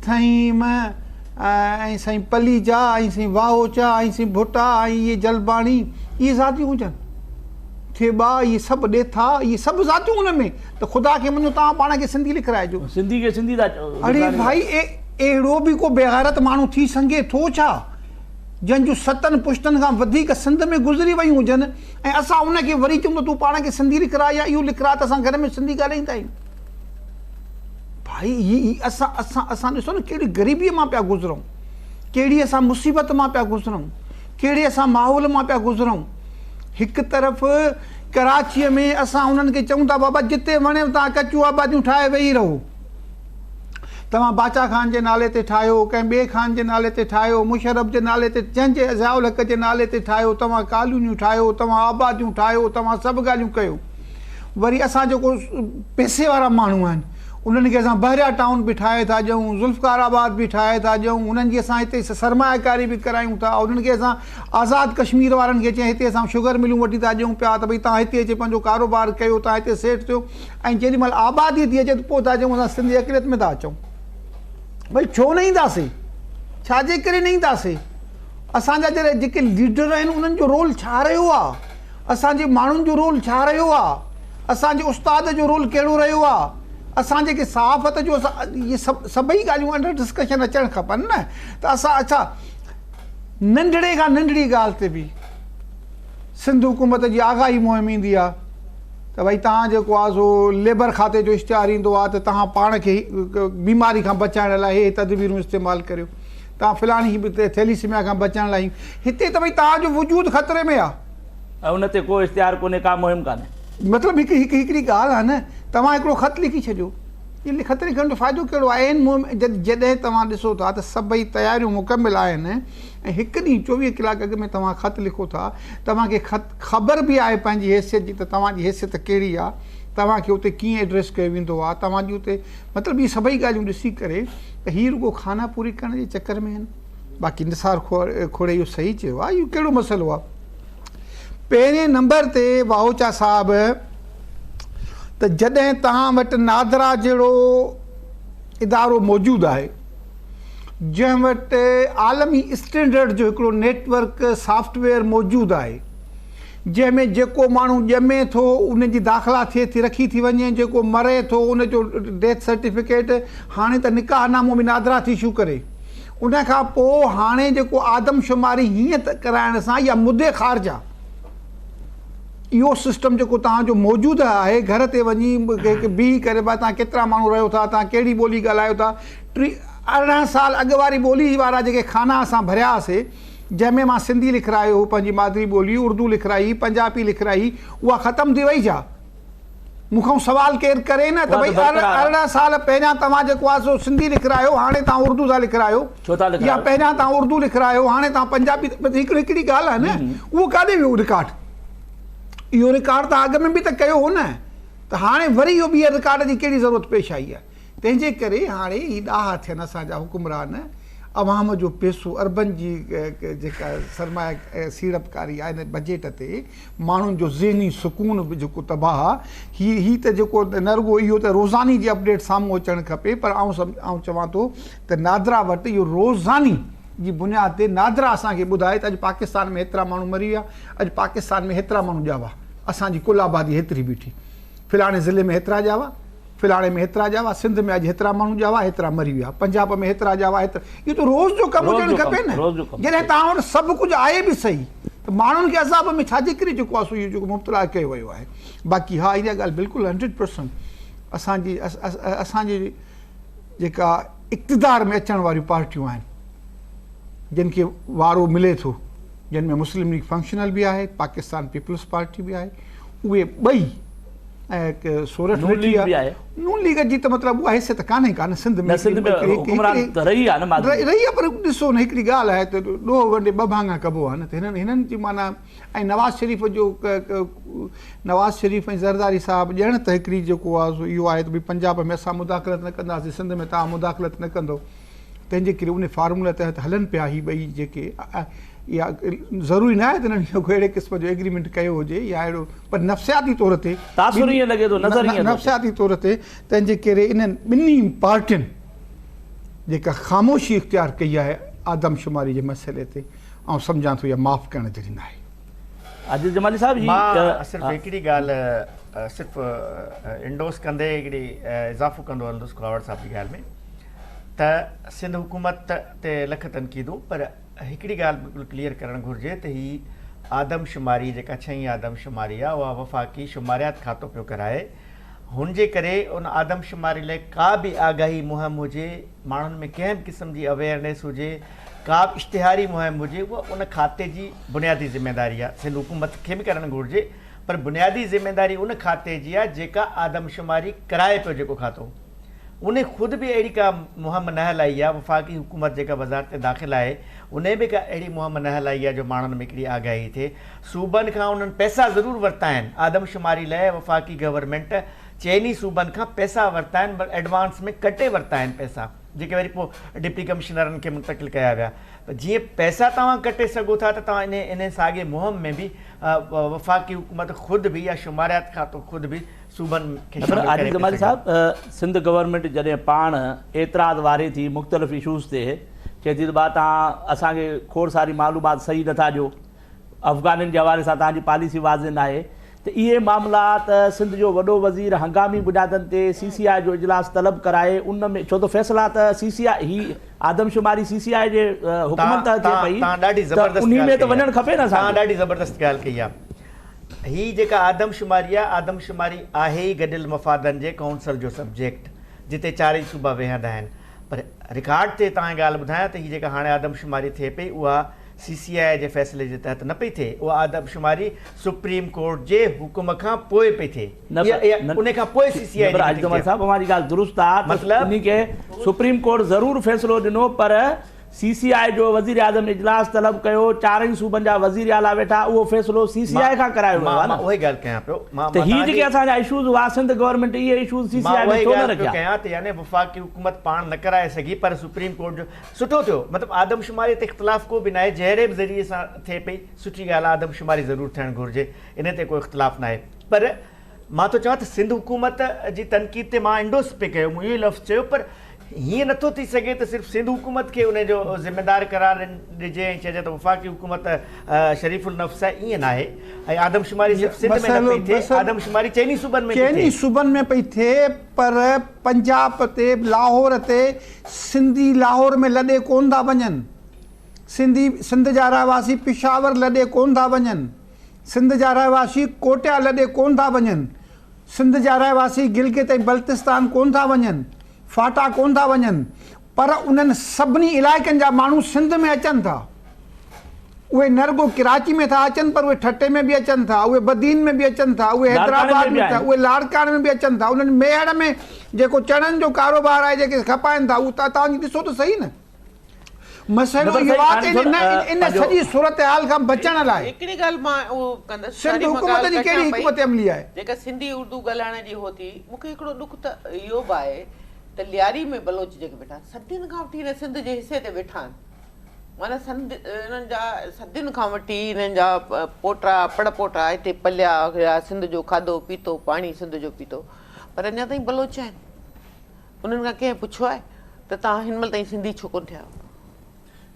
ٿهيم ۽ سائين پليجا ۽ سائين واهوچا ۽ سائين ڀٽا ۽ اهي جلباڻي اهي ذاتيون هجن ٿيٻا اهي سڀ ڏيٿا اهي سڀ ذاتيون ان ۾ ته خدا کي مڃو توهان پاڻ کي سنڌي لکرائجو. سنڌي کي سنڌي ٿا چئو. اڙي ڀائي اهڙو به ڪو بيغيرت ماڻهو ٿي سگهي ٿو ڇا جنهن جون ستن پشتن کان وڌيڪ سنڌ ۾ گذري ويون هجن ۽ اسان ان کي وري چئون ته تون پاڻ کي سنڌي لکراء يا اهو لکراء ته اسان گهر ۾ سنڌي ڳالهائيندا آهيون. ڀائي هي هي اسان اسان اسان ڏسو نه ڪهڙي غريبي مان پيا گذرون ڪهڙي اسان مصيبت مان پيا گذرون ڪهڙي اسان ماحول مان پيا گذرون. هڪ طرف ڪراچيء ۾ اسان انهن کي چئون ٿا بابا جتي وڻيو توهان ڪچيون آباديون ٺاهي ويهي رهو. توهان باچا خان جي نالي تي ٺاهيو، ڪنهن ٻئي خان جي نالي تي ٺاهيو، مشرف جي نالي تي، جنهن جي ضياء الحق جي نالي تي ٺاهيو، توهان ڪالونيون ٺاهيو، توهان آباديون ٺاهيو، توهان سڀ ڳالهيون ڪيو. وري اسان جيڪو پئسي وارا ماڻهو آهن انهن کي اسان بحريا ٽائون به ٺاهي ٿا ڏيون، ذوالفقار آباد به ٺاهي ٿا ڏيون، انهن جي اسان هتي سرمايه ڪاري به ڪرايون ٿا، انهن کي اسان آزاد ڪشمير وارن کي چئين هتي اسان شگر ملون وٺي ٿا ڏيون پيا ته ڀئي توهان هتي اچي پنهنجو ڪاروبار ڪيو، توهان هتي سيٺ ٿيو ۽ جيڏي مهل آبادي ٿي اچي ته پوء ٿا چئون اسان سنڌي اقليت ۾ ٿا اچون. ڀئي ڇو نه اينداسين؟ ڇا جي ڪري نه اينداسين؟ اسان جا جڏهن جيڪي ليڊر آهن انهن جو رول ڇا رهيو آهي؟ اسان جي ماڻهن جو رول ڇا رهيو آهي؟ اسان جي استاد جو رول ڪهڙو رهيو آهي؟ اسان جيڪي صحافت جو اهي سڀئي ڳالهيون انڊر ڊسڪشن اچڻ کپن نه ته اسان اڇا ننڍڙي کان ننڍڙي ڳالهه تي به سنڌ حڪومت جي آگاهي مهم ايندي آهي ته ڀئي توهان جيڪو آهي سو ليبر کاتي جو اشتهار ايندو آهي ته توهان پاڻ کي بيماري کان بچائڻ لاء هي تدبيرون استعمال ڪريو توهان فلاڻي ٿيليسيميا کان بچڻ لاء هتي ته ڀئي توهان جو وجود خطري ۾ آهي. ۽ ان تي ڪو اشتهار ڪونهي ڪا مهم ڪانهي. مطلب هڪ هڪ هڪڙي ڳالهه آهي نه توهان هڪڙو خط لکي ڇڏيو ان خط لکڻ جو فائدو ڪهڙو آهي عين مهم جڏهن توهان ڏسو ٿا ته سڀئي تياريون مڪمل آهن ۽ هڪ ڏينهن 24 ڪلاڪ اڳ ۾ توهان خط لکو ٿا توهان کي خط خبر به آهي پنهنجي حيثيت جي ته توهان جي حيثيت ڪهڙي آهي توهان کي اتي ڪيئن ايڊريس ڪيو ويندو آهي توهان جي اتي مطلب اهي سڀئي ڳالهيون ڏسي ڪري ته هي رڳو خانه پوري ڪرڻ جي چڪر ۾ آهن باقي نثار کوڙي اهو صحيح چيو آهي اهو ڪهڙو مسئلو آهي پهرين نمبر تي واهوچا صاحب ته جڏهن توهان وٽ نادرا جهڙو ادارو موجود آهي جنهن وٽ عالمي اسٽينڊرڊ جو هڪڙو نيٽ ورڪ سافٽ ويئر موجود آهي جنهن ۾ جيڪو ماڻهو ڄمي ٿو ان جي داخلا ٿئي ٿي رکي ٿي وڃي جيڪو مري ٿو ان جو ڊيٿ سرٽيفڪيٽ هاڻي ته نڪاح نامو به نادرا ٿي اشو ڪري ان کان پوء هاڻي جيڪو آدمشماري هيئن ڪرائڻ سان يا مدي خارجه اهو سسٽم جيڪو توهان جو موجوده آهي گهر تي وڃي بيهي ڪري ڀاء توهان ڪيترا ماڻهو رهيو ٿا توهان ڪهڙي ٻولي ڳالهايو ٿا ٽي 18 سال اڳ واري ٻولي وارا جيڪي خانا اسان ڀريا هئاسي جنهن ۾ مان سنڌي لکرايو هو پنهنجي مادري ٻولي اردو لکرائي پنجابي لکرائي اها ختم ٿي وئي ڇا؟ مون کان سوال ڪير ڪري نه ته ڀئي 18 سال پهريان توهان جيڪو آهي سو سنڌي لکرايو هاڻي توهان اردو ٿا لکرايو يا پهريان توهان اردو لکرايو هاڻي توهان پنجابي هڪڙي هڪڙي ڳالهه آهي نه اهو ڪاڏي ويو رڪارڊ اهو رڪارڊ توهان اڳ ۾ به ته ڪيو هو نه ته هاڻي وري اهو ٻيهر رڪارڊ جي ڪهڙي ضرورت پيش آئي آهي تنهن جي ڪري هاڻي هي ڏاها ٿين اسان جا حڪمران عوام جو پيسو اربن جي جيڪا سرمايه سيڙپڪاري آهي ان بجيٽ تي ماڻهن جو ذهني سڪون به جيڪو تباهه آ هي هي ته جيڪو نه رڳو اهو ته روزاني جي اپڊيٽ سامهون اچڻ کپي پر آئون آئون چوان ٿو ته نادرا وٽ اهو روزاني جي بنياد تي نادرا اسان کي ٻڌائي ته اڄ پاڪستان ۾ هيترا ماڻهو مري ويا اڄ پاڪستان ۾ هيترا ماڻهو ڄاوا اسان جي ڪل آبادي هيتري بيٺي فلاڻي ضلعي ۾ هيترا ڄاوا فلاڻي ۾ هيترا ڄاوا، سنڌ ۾ اڄ هيترا ماڻهو ڄاوا، هيترا مري ويا، پنجاب ۾ هيترا ڄاوا، هيترا، اهو ته روز جو ڪم هجڻ کپي نه، جڏهن توهان وٽ سڀ ڪجهه آهي به صحيح ته ماڻهن کي عذاب ۾ ڇا جي ڪري جيڪو آهي سو اهو جيڪو مبتلا ڪيو ويو آهي. باقي ها اها ڳالهه بلڪل هنڊريڊ پرسنٽ اسان جي اسان جي جيڪا اقتدار ۾ اچڻ واريون پارٽيون آهن. جن کي وارو ملي ٿو جن ۾ مسلم ليگ فنڪشنل به آهي پاڪستان پيپلز پارٽي به آهي اهي ٻئي ۽ هڪ سورٺ نون ليگ به آهي. نون ليگ جي ته مطلب اها حيثيت ڪانهي ڪا نه سنڌ ۾ سنڌ ۾ حڪمران ته رهي آهي نه ماضي ۾ رهي آهي پر ڏسو نه هڪڙي ڳالهه آهي ته ڏوهه ونڊي ٻه ڀاڱا ڪبو آهي نه ته هنن هنن جي معنيٰ ۽ نواز شريف جو نواز شريف ۽ زرداري صاحب ڄڻ ته هڪڙي جيڪو آهي سو اهو آهي ته ڀئي پنجاب ۾ اسان مداخلت نه ڪنداسين سنڌ ۾ توهان مداخلت نه ڪندو تنهن جي ڪري ان فارمولا تحت هلن پيا هي ٻئي جيڪي اها ضروري نه آهي ته انهن اهو اهڙي قسم جو ايگريمينٽ ڪيو هجي يا اهڙو پر نفسياتي طور تي تاثر ائين لڳي ٿو نظر ائين نفسياتي طور تي تنهن جي ڪري انهن ٻنهي پارٽين جيڪا خاموشي اختيار ڪئي آهي آدمشماري جي مسئلي تي آئون سمجهان ٿو اها معاف ڪرڻ جهڙي ناهي. عاجز جمالي صاحب هي مان صرف هڪڙي ڳالهه صرف انڊوس ڪندي هڪڙي اضافو ڪندو هلندس کهاوڙ صاحب جي ڳالهه ۾ ته سنڌ حڪومت تي لک تنقيدون پر هڪڙي ڳالهه بلڪل ڪليئر ڪرڻ گهرجي ته هي آدمشماري جيڪا ڇهين آدمشماري آهي اها وفاقي شماريات کاتو پيو ڪرائي هن جي ڪري ان آدمشماري لاء ڪا به آگاهي مهم هجي ماڻهن ۾ ڪنهن به قسم جي اويئرنيس هجي ڪا به اشتهاري مهم هجي اها ان کاتي جي بنيادي ذميداري آهي سنڌ حڪومت کي به ڪرڻ گهرجي پر بنيادي ذميداري ان کاتي جي آهي جيڪا آدمشماري ڪرائي پيو جيڪو کاتو انهي خود به اهڙي ڪا مهم نه هلائي آهي، وفاقي حڪومت جيڪا وزارت داخله آهي انهي به ڪا اهڙي مهم نه هلائي آهي جو ماڻهن ۾ هڪڙي آگاهي ٿئي. صوبن کان انهن پئسا ضرور ورتا آهن، آدمشماري لاء وفاقي گورنمينٽ چئني صوبن کان پئسا ورتا آهن پر ايڊوانس ۾ ڪٽي ورتا آهن پئسا جيڪي وري پوء ڊپٽي ڪمشنرن کي منتقل ڪيا ويا پر جيئن پئسا توهان ڪٽي سگهو ٿا ته توهان انهي انهي ساڳي مهم ۾ به وفاقي حڪومت خود به يا شماريات کاتو خود به صوبن کي نه پر شامل عاجز ڪري پئي جمالي سگهيا. صاحب سنڌ گورنمينٽ جڏهن پاڻ اعتراض واري ٿي مختلف اشوز تي چئي ٿي ته ڀا توهان اسان کي کوڙ ساري معلومات صحيح نٿا ڏيو افغانين جي حوالي سان توهان جي پاليسي واضح ناهي ته اهي معاملا ته سنڌ جو وڏو وزير هنگامي بنيادن تي سي سي آء جو اجلاس طلب ڪرائي ان ۾ ڇو ته فيصلا ته سي سي آء هي آدمشماري سي سي آء جي حڪمن توهان تحت ٿئي پئي توهان ڏاڍي ته زبردست انهي ڳالهه ۾ ته ڪئي آهي وڃڻ کپي نه اسان توهان کي. ڏاڍي زبردست ڳالهه ڪئي آهي. هي جيڪا آدمشماري آهي، آدمشماري آهي ئي گڏيل مفادن جي ڪائونسل جو سبجيڪٽ، جتي چارئي صوبا ويهندا آهن. پر رڪارڊ تي توهان کي ڳالهه ٻڌايان ته هي جيڪا هاڻي آدمشماري ٿئي پئي اها سي سي آء جي فيصلي جي تحت نه پئي ٿئي، اها آدمشماري سپريم ڪورٽ جي حڪم کان پوء پئي ٿئي. نه اها پر اها نه ان کان پوء سي سي نه آء پر جي عاجز ميٽنگ جمالي ٿئي. صاحب اوهان جي ڳالهه درست آهي ته مطلب انهي کي سپريم ڪورٽ ضرور فيصلو ڏنو پر سي سي آء جو وزيراعظم اجلاس طلب ڪيو، چارئي صوبن جا وزير اعليٰ ويٺا، اهو فيصلو سي سي آء کان ڪرايو ويو آهي مان نه. اها ئي ڳالهه ڪيان پيو. مان ته هي توهان جيڪي جي اسان جا اشوز هئا سنڌ گورنمينٽ اهي اشوز سي سي مان آء اها ۾ ئي ڇو نه ڳالهه پيو رکيا؟ ڪيان ته يعني وفاقي حڪومت پاڻ نه ڪرائي سگهي پر سپريم ڪورٽ جو سٺو ٿيو مطلب آدمشماري تي اختلاف ڪو به ناهي جهڙي به ذريعي سان ٿئي پئي سٺي ڳالهه آهي آدمشماري ضرور ٿيڻ گهرجي انهي تي ڪو اختلاف ناهي پر مان ٿو چوان ته سنڌ حڪومت جي تنقيد تي مان انڊوس پئي ڪيو مون اهو ئي لفظ چيو پر هيئن نٿو ٿي سگهي ته صرف سنڌ حڪومت کي ان جو ذميدار قرار ڏجي ۽ چئجي ته وفاقي حڪومت شريف النفس آهي ائين ناهي ۽ آدمشماري صرف سنڌ ۾ نه پئي ٿئي آدمشماري چئني صوبن ۾ پئي ٿئي. چئني صوبن ۾ پئي ٿئي پر پنجاب تي لاهور تي سنڌي لاهور ۾ لڏي ڪونه ٿا وڃن سنڌي سنڌ جا رهواسي پشاور لڏي ڪونه ٿا وڃن سنڌ جا رهواسي ڪوٽيا لڏي ڪونه ٿا وڃن، سنڌ جا رهواسي گلگت ۽ بلتستان ڪونه ٿا وڃن، فاٽا ڪونه ٿا وڃن، پر انهن سڀني علائقن جا ماڻهو سنڌ ۾ اچن ٿا. اهي نه رڳو ڪراچي ۾ ٿا اچن پر اهي ٺٽي ۾ به اچن ٿا، اهي بدين ۾ به اچن ٿا، اهي حيدرآباد ۾ ٿا، اهي لاڙڪاڻي ۾ به اچن ٿا. انهن ميهڙ ۾ جيڪو چڻن جو ڪاروبار آهي جيڪي کپائن ٿا اهو توهان ڏسو ته سهي نه. مسئلو اهو آهي ته ان ان سڄي صورتحال کان بچڻ لاء هڪڙي ڳالهه مان اهو ڪندس سنڌ حڪومت جي ڪهڙي حڪمت عملي آهي؟ جيڪا سنڌي اردو ڳالهائڻ جي هو ٿي مون کي هڪڙو ڏک ته اهو به آهي ته لياري ۾ بلوچ جيڪي ويٺا آهن صدين کان وٺي هن سنڌ جي حصي تي ويٺا آهن معنيٰ سنڌ انهن جا صدين کان وٺي انهن جا پوٽا پڙ پوٽا هتي پليا هيا سنڌ جو کاڌو پيتو پاڻي سنڌ جو پيتو پر اڃا تائين بلوچ آهن. انهن کان ڪنهن پڇيو آهي ته توهان هن مهل تائين سنڌي ڇو ڪونه ٿيا آهيو؟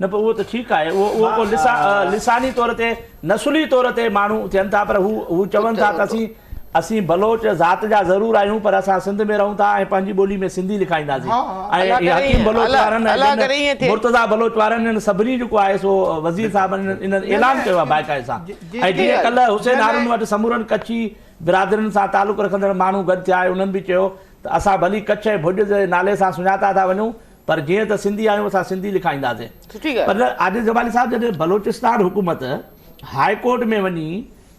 نه پر اهو ته ٺيڪ آهي اهو اهو ڪو لسا لساني طور تي نسلي طور تي ماڻهو ٿين ٿا پر هو هو چون ٿا ته اسين اسين بلوچ ذات جا ضرور آهيون پر اسان سنڌ ۾ رهون ٿا ۽ پنهنجي ٻولي ۾ سنڌي لکائينداسين ۽ الله هي ڪري حڪيم بلوچ الله وارن ۽ الله ٻين ڪري ائين ٿئي. مرتضيٰ بلوچ وارن انهن سڀني جيڪو آهي سو وزير صاحبن انهن اعلان ڪيو آهي باقاعده سان ۽ جيئن ڪلهه حسين هارون وٽ سمورن ڪڇي برادرين سان تعلق رکندڙ ماڻهو گڏ ٿيا ۽ انهن به چيو ته اسان ڀلي ڪڇ ۽ ڀڄ جي نالي سان سڃاتا ٿا وڃون پر جيئن ته سنڌي آهيون اسان سنڌي لکائينداسين. سٺي ڳالهه. پر عاجز جمالي صاحب جڏهن بلوچستان حڪومت هاء ڪورٽ ۾ وڃي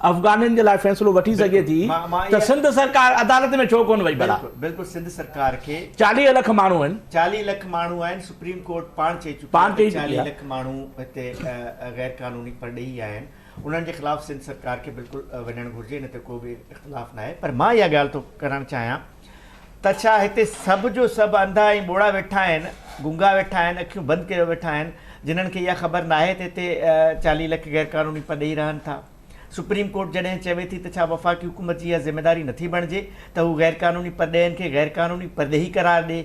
افغانين جي لاء فيصلو وٺي سگهي ٿي ته سنڌ سرڪار عدالت ۾ ڇو ڪونه وئي ڀلا؟ بلڪل سنڌ سرڪار کي. 40 لک ماڻهو آهن. 40 لک ماڻهو آهن سپريم ڪورٽ پاڻ چئي چڪي آهي ته 40 لک ماڻهو هتي غير قانوني پرڏيهي آهن انهن جي خلاف سنڌ سرڪار کي بلڪل وڃڻ گهرجي ان تي ڪو به اختلاف ناهي پر مان اها ڳالهه ٿو ڪرڻ چاهيان ته ڇا هتي سڀ جو سڀ انڌا ۽ ٻوڙا ويٺا آهن، گونگا ويٺا آهن، اکيون بند ڪيو ويٺا آهن، جنھن کي اها خبر ناهي ته هتي 40 لک غير قانوني پرڏيهي رهن ٿا. سپريم ڪورٽ جڏهن چوي ٿي ته ڇا وفاقي حڪومت جي اها ذميواري نٿي بڻجي ته هو غير قانوني پرڏيهين کي غير قانوني پرڏيهي قرار ڏي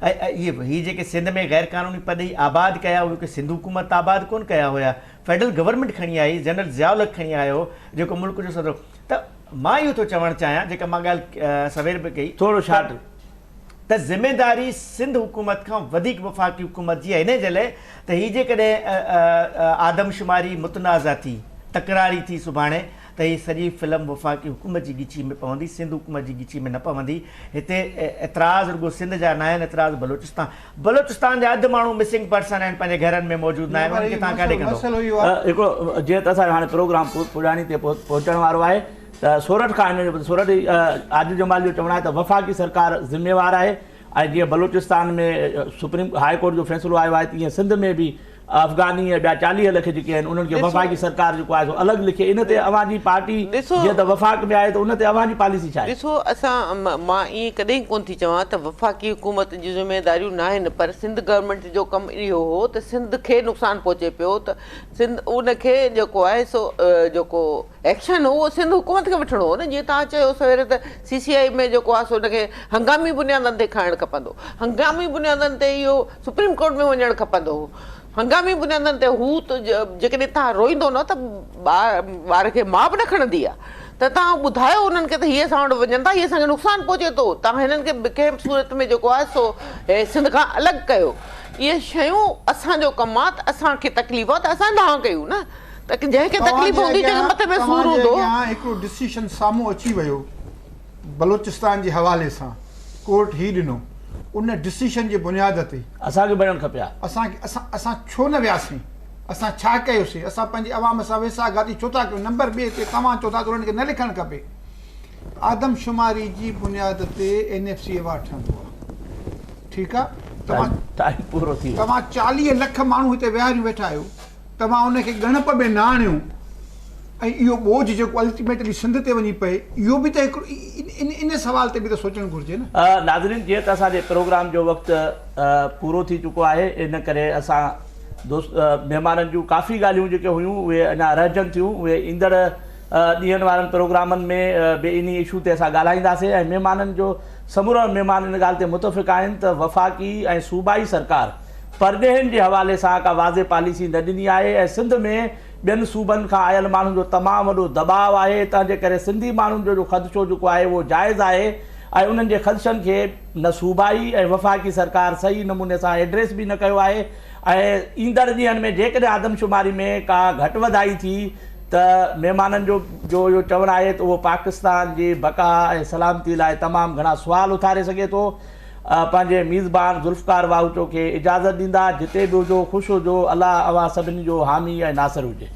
۽ اهي هي جيڪي سنڌ ۾ غير قانوني پرڏيهي آباد ڪيا اهي ڪي سنڌ حڪومت آباد ڪونه ڪيا هيا فيڊرل گورنمينٽ کڻي آئي جنرل ضياء الحق کڻي آيو جيڪو ملڪ جو صدر هو ته مان اهو ٿو چوڻ چاهيان جيڪا مان ڳالهه سوير به ڪئي ٿورو شارٽ. ته ذميداري سنڌ حڪومت کان وڌيڪ وفاقي حڪومت جي آهي انهي جي لاء ته هي جيڪڏهن آدمشماري متنازع ٿي تڪراري ٿي سڀاڻي ته هي سڄي فلم وفاقي حڪومت جي ڳچي ۾ پوندي سنڌ حڪومت جي ڳچي ۾ نه پوندي هتي اعتراض رڳو سنڌ جا ناهن اعتراض بلوچستان بلوچستان جا اڌ ماڻهو مسنگ پرسن آهن پنهنجي گهرن ۾ موجود ناهن انهن کي توهان ڪاڏي ڪندو. هڪڙو جيئن ته اسان جو هاڻي پروگرام پڄاڻي تي پهچڻ وارو آهي ته سورٺ کان هن جو سورٺ عادل جمال جو چوڻ آهي ته وفاقي سرڪار ذميوار آهي ۽ جيئن بلوچستان ۾ سپريم هاء ڪورٽ جو فيصلو آيو آهي تيئن سنڌ ۾ به افغاني ۽ ٻيا 40 لک جيڪي آهن انهن کي وفاقي سرڪار جيڪو آهي سو الڳ لکي ان تي اوهان جي پارٽي جيئن ته وفاق ۾ آهي ته ان تي اوهان جي پاليسي ڇا آهي؟ ڏسو اسان مان ائين ڪڏهن ڪونه ٿي چوان ته وفاقي حڪومت جون ذميواريون ناهن پر سنڌ گورنمينٽ جو ڪم اهو هو ته سنڌ کي نقصان پهچي پيو ته سنڌ ان کي جيڪو آهي سو جيڪو ايڪشن هو اهو سنڌ حڪومت کي وٺڻو هو نه جيئن توهان چيو سوير ته سي سي آء ۾ جيڪو آهي سو ان کي هنگامي بنيادن تي کڻڻ کپندو هنگامي بنيادن تي اهو سپريم ڪورٽ ۾ وڃڻ کپندو هو. هنگامي بنيادن تي هو ته جيڪڏهن توهان روئيندو نه ته ٻار کي ماء به نه کڻندي آهي ته توهان ٻڌايو انهن کي ته هي اسان وٽ وڃن ٿا هي اسان کي نقصان پهچي ٿو توهان هنن کي ڪنهن به صورت ۾ جيڪو آهي سو سنڌ کان الڳ ڪيو اهي شيون اسان جو ڪم آهي ته اسان کي تڪليف آهي ته اسان دانهن ڪيون نه ته جنهن کي تڪليف هوندي جنهن کي مٿي ۾ سور هوندو. توهان جي اڳيان هڪڙو ڊسيشن سامهون اچي ويو بلوچستان جي حوالي سان ڪورٽ هي ڏنو ان ڊسيشن جي بنياد تي. اسان کي وڃڻ کپي ها. اسان کي اسان اسان ڇو نه وياسين اسان ڇا ڪيوسين اسان پنهنجي عوام سان ويساهه گهاتي ڇو ٿا ڪيون نمبر ٻئي تي توهان چئو ٿا ته انهن کي نه لکڻ کپي آدمشماري جي بنياد تي اين ايف سي ايوارڊ ٺهندو آهي ٺيڪ آهي توهان ٽائيم پورو ٿي ويو. توهان 40 لک ماڻهو هتي ويهاريون ويٺا آهيو توهان ان کي ڳڻپ ۾ نه آڻيو ۽ اهو ٻوجهه جيڪو الٽيميٽلي سنڌ تي وڃي پئي اهو به ته هڪڙو ان سوال تي به ته سوچڻ گهرجي نه. ناظرين جيئن ته اسان جي پروگرام جو وقت پورو ٿي چڪو آهي ان ڪري اسان دوست مهمانن جون ڪافي ڳالهيون جيڪي هيون اهي اڃا رهجن ٿيون اهي ايندڙ ڏينهن وارن پروگرامن ۾ به انهي اشو تي اسان ڳالهائينداسين ۽ مهمانن جو سمورا مهمان ان ڳالهه تي متفق آهن ته وفاقي ۽ صوبائي سرڪار پرڏيهين جي حوالي سان ڪا واضح پاليسي نه ڏني آهي ۽ سنڌ ۾ ٻين صوبن کان آيل ماڻهن جو تمام وڏو دٻاء آهي تنهن جي ڪري سنڌي ماڻهن جو جو خدشو جيڪو آهي اهو جائز آهي ۽ انهن جي خدشن کي نه صوبائي ۽ وفاقي سرڪار صحيح نموني سان ايڊريس به نه ڪيو آهي ۽ ايندڙ ڏينهن ۾ جيڪڏهن آدمشماري ۾ ڪا گهٽ وڌائي ٿي ته مهمانن جو جو اهو چوڻ آهي ته اهو پاڪستان جي بقا ۽ سلامتي لاء تمام گهڻا سوال اٿاري سگهي ٿو. پنهنجي ميزبان ذوالفقار واهوچو کي اجازت ڏيندا جتي به هجو خوش هجو الله اوهان سڀني جو حامي ۽ ناصر هجي.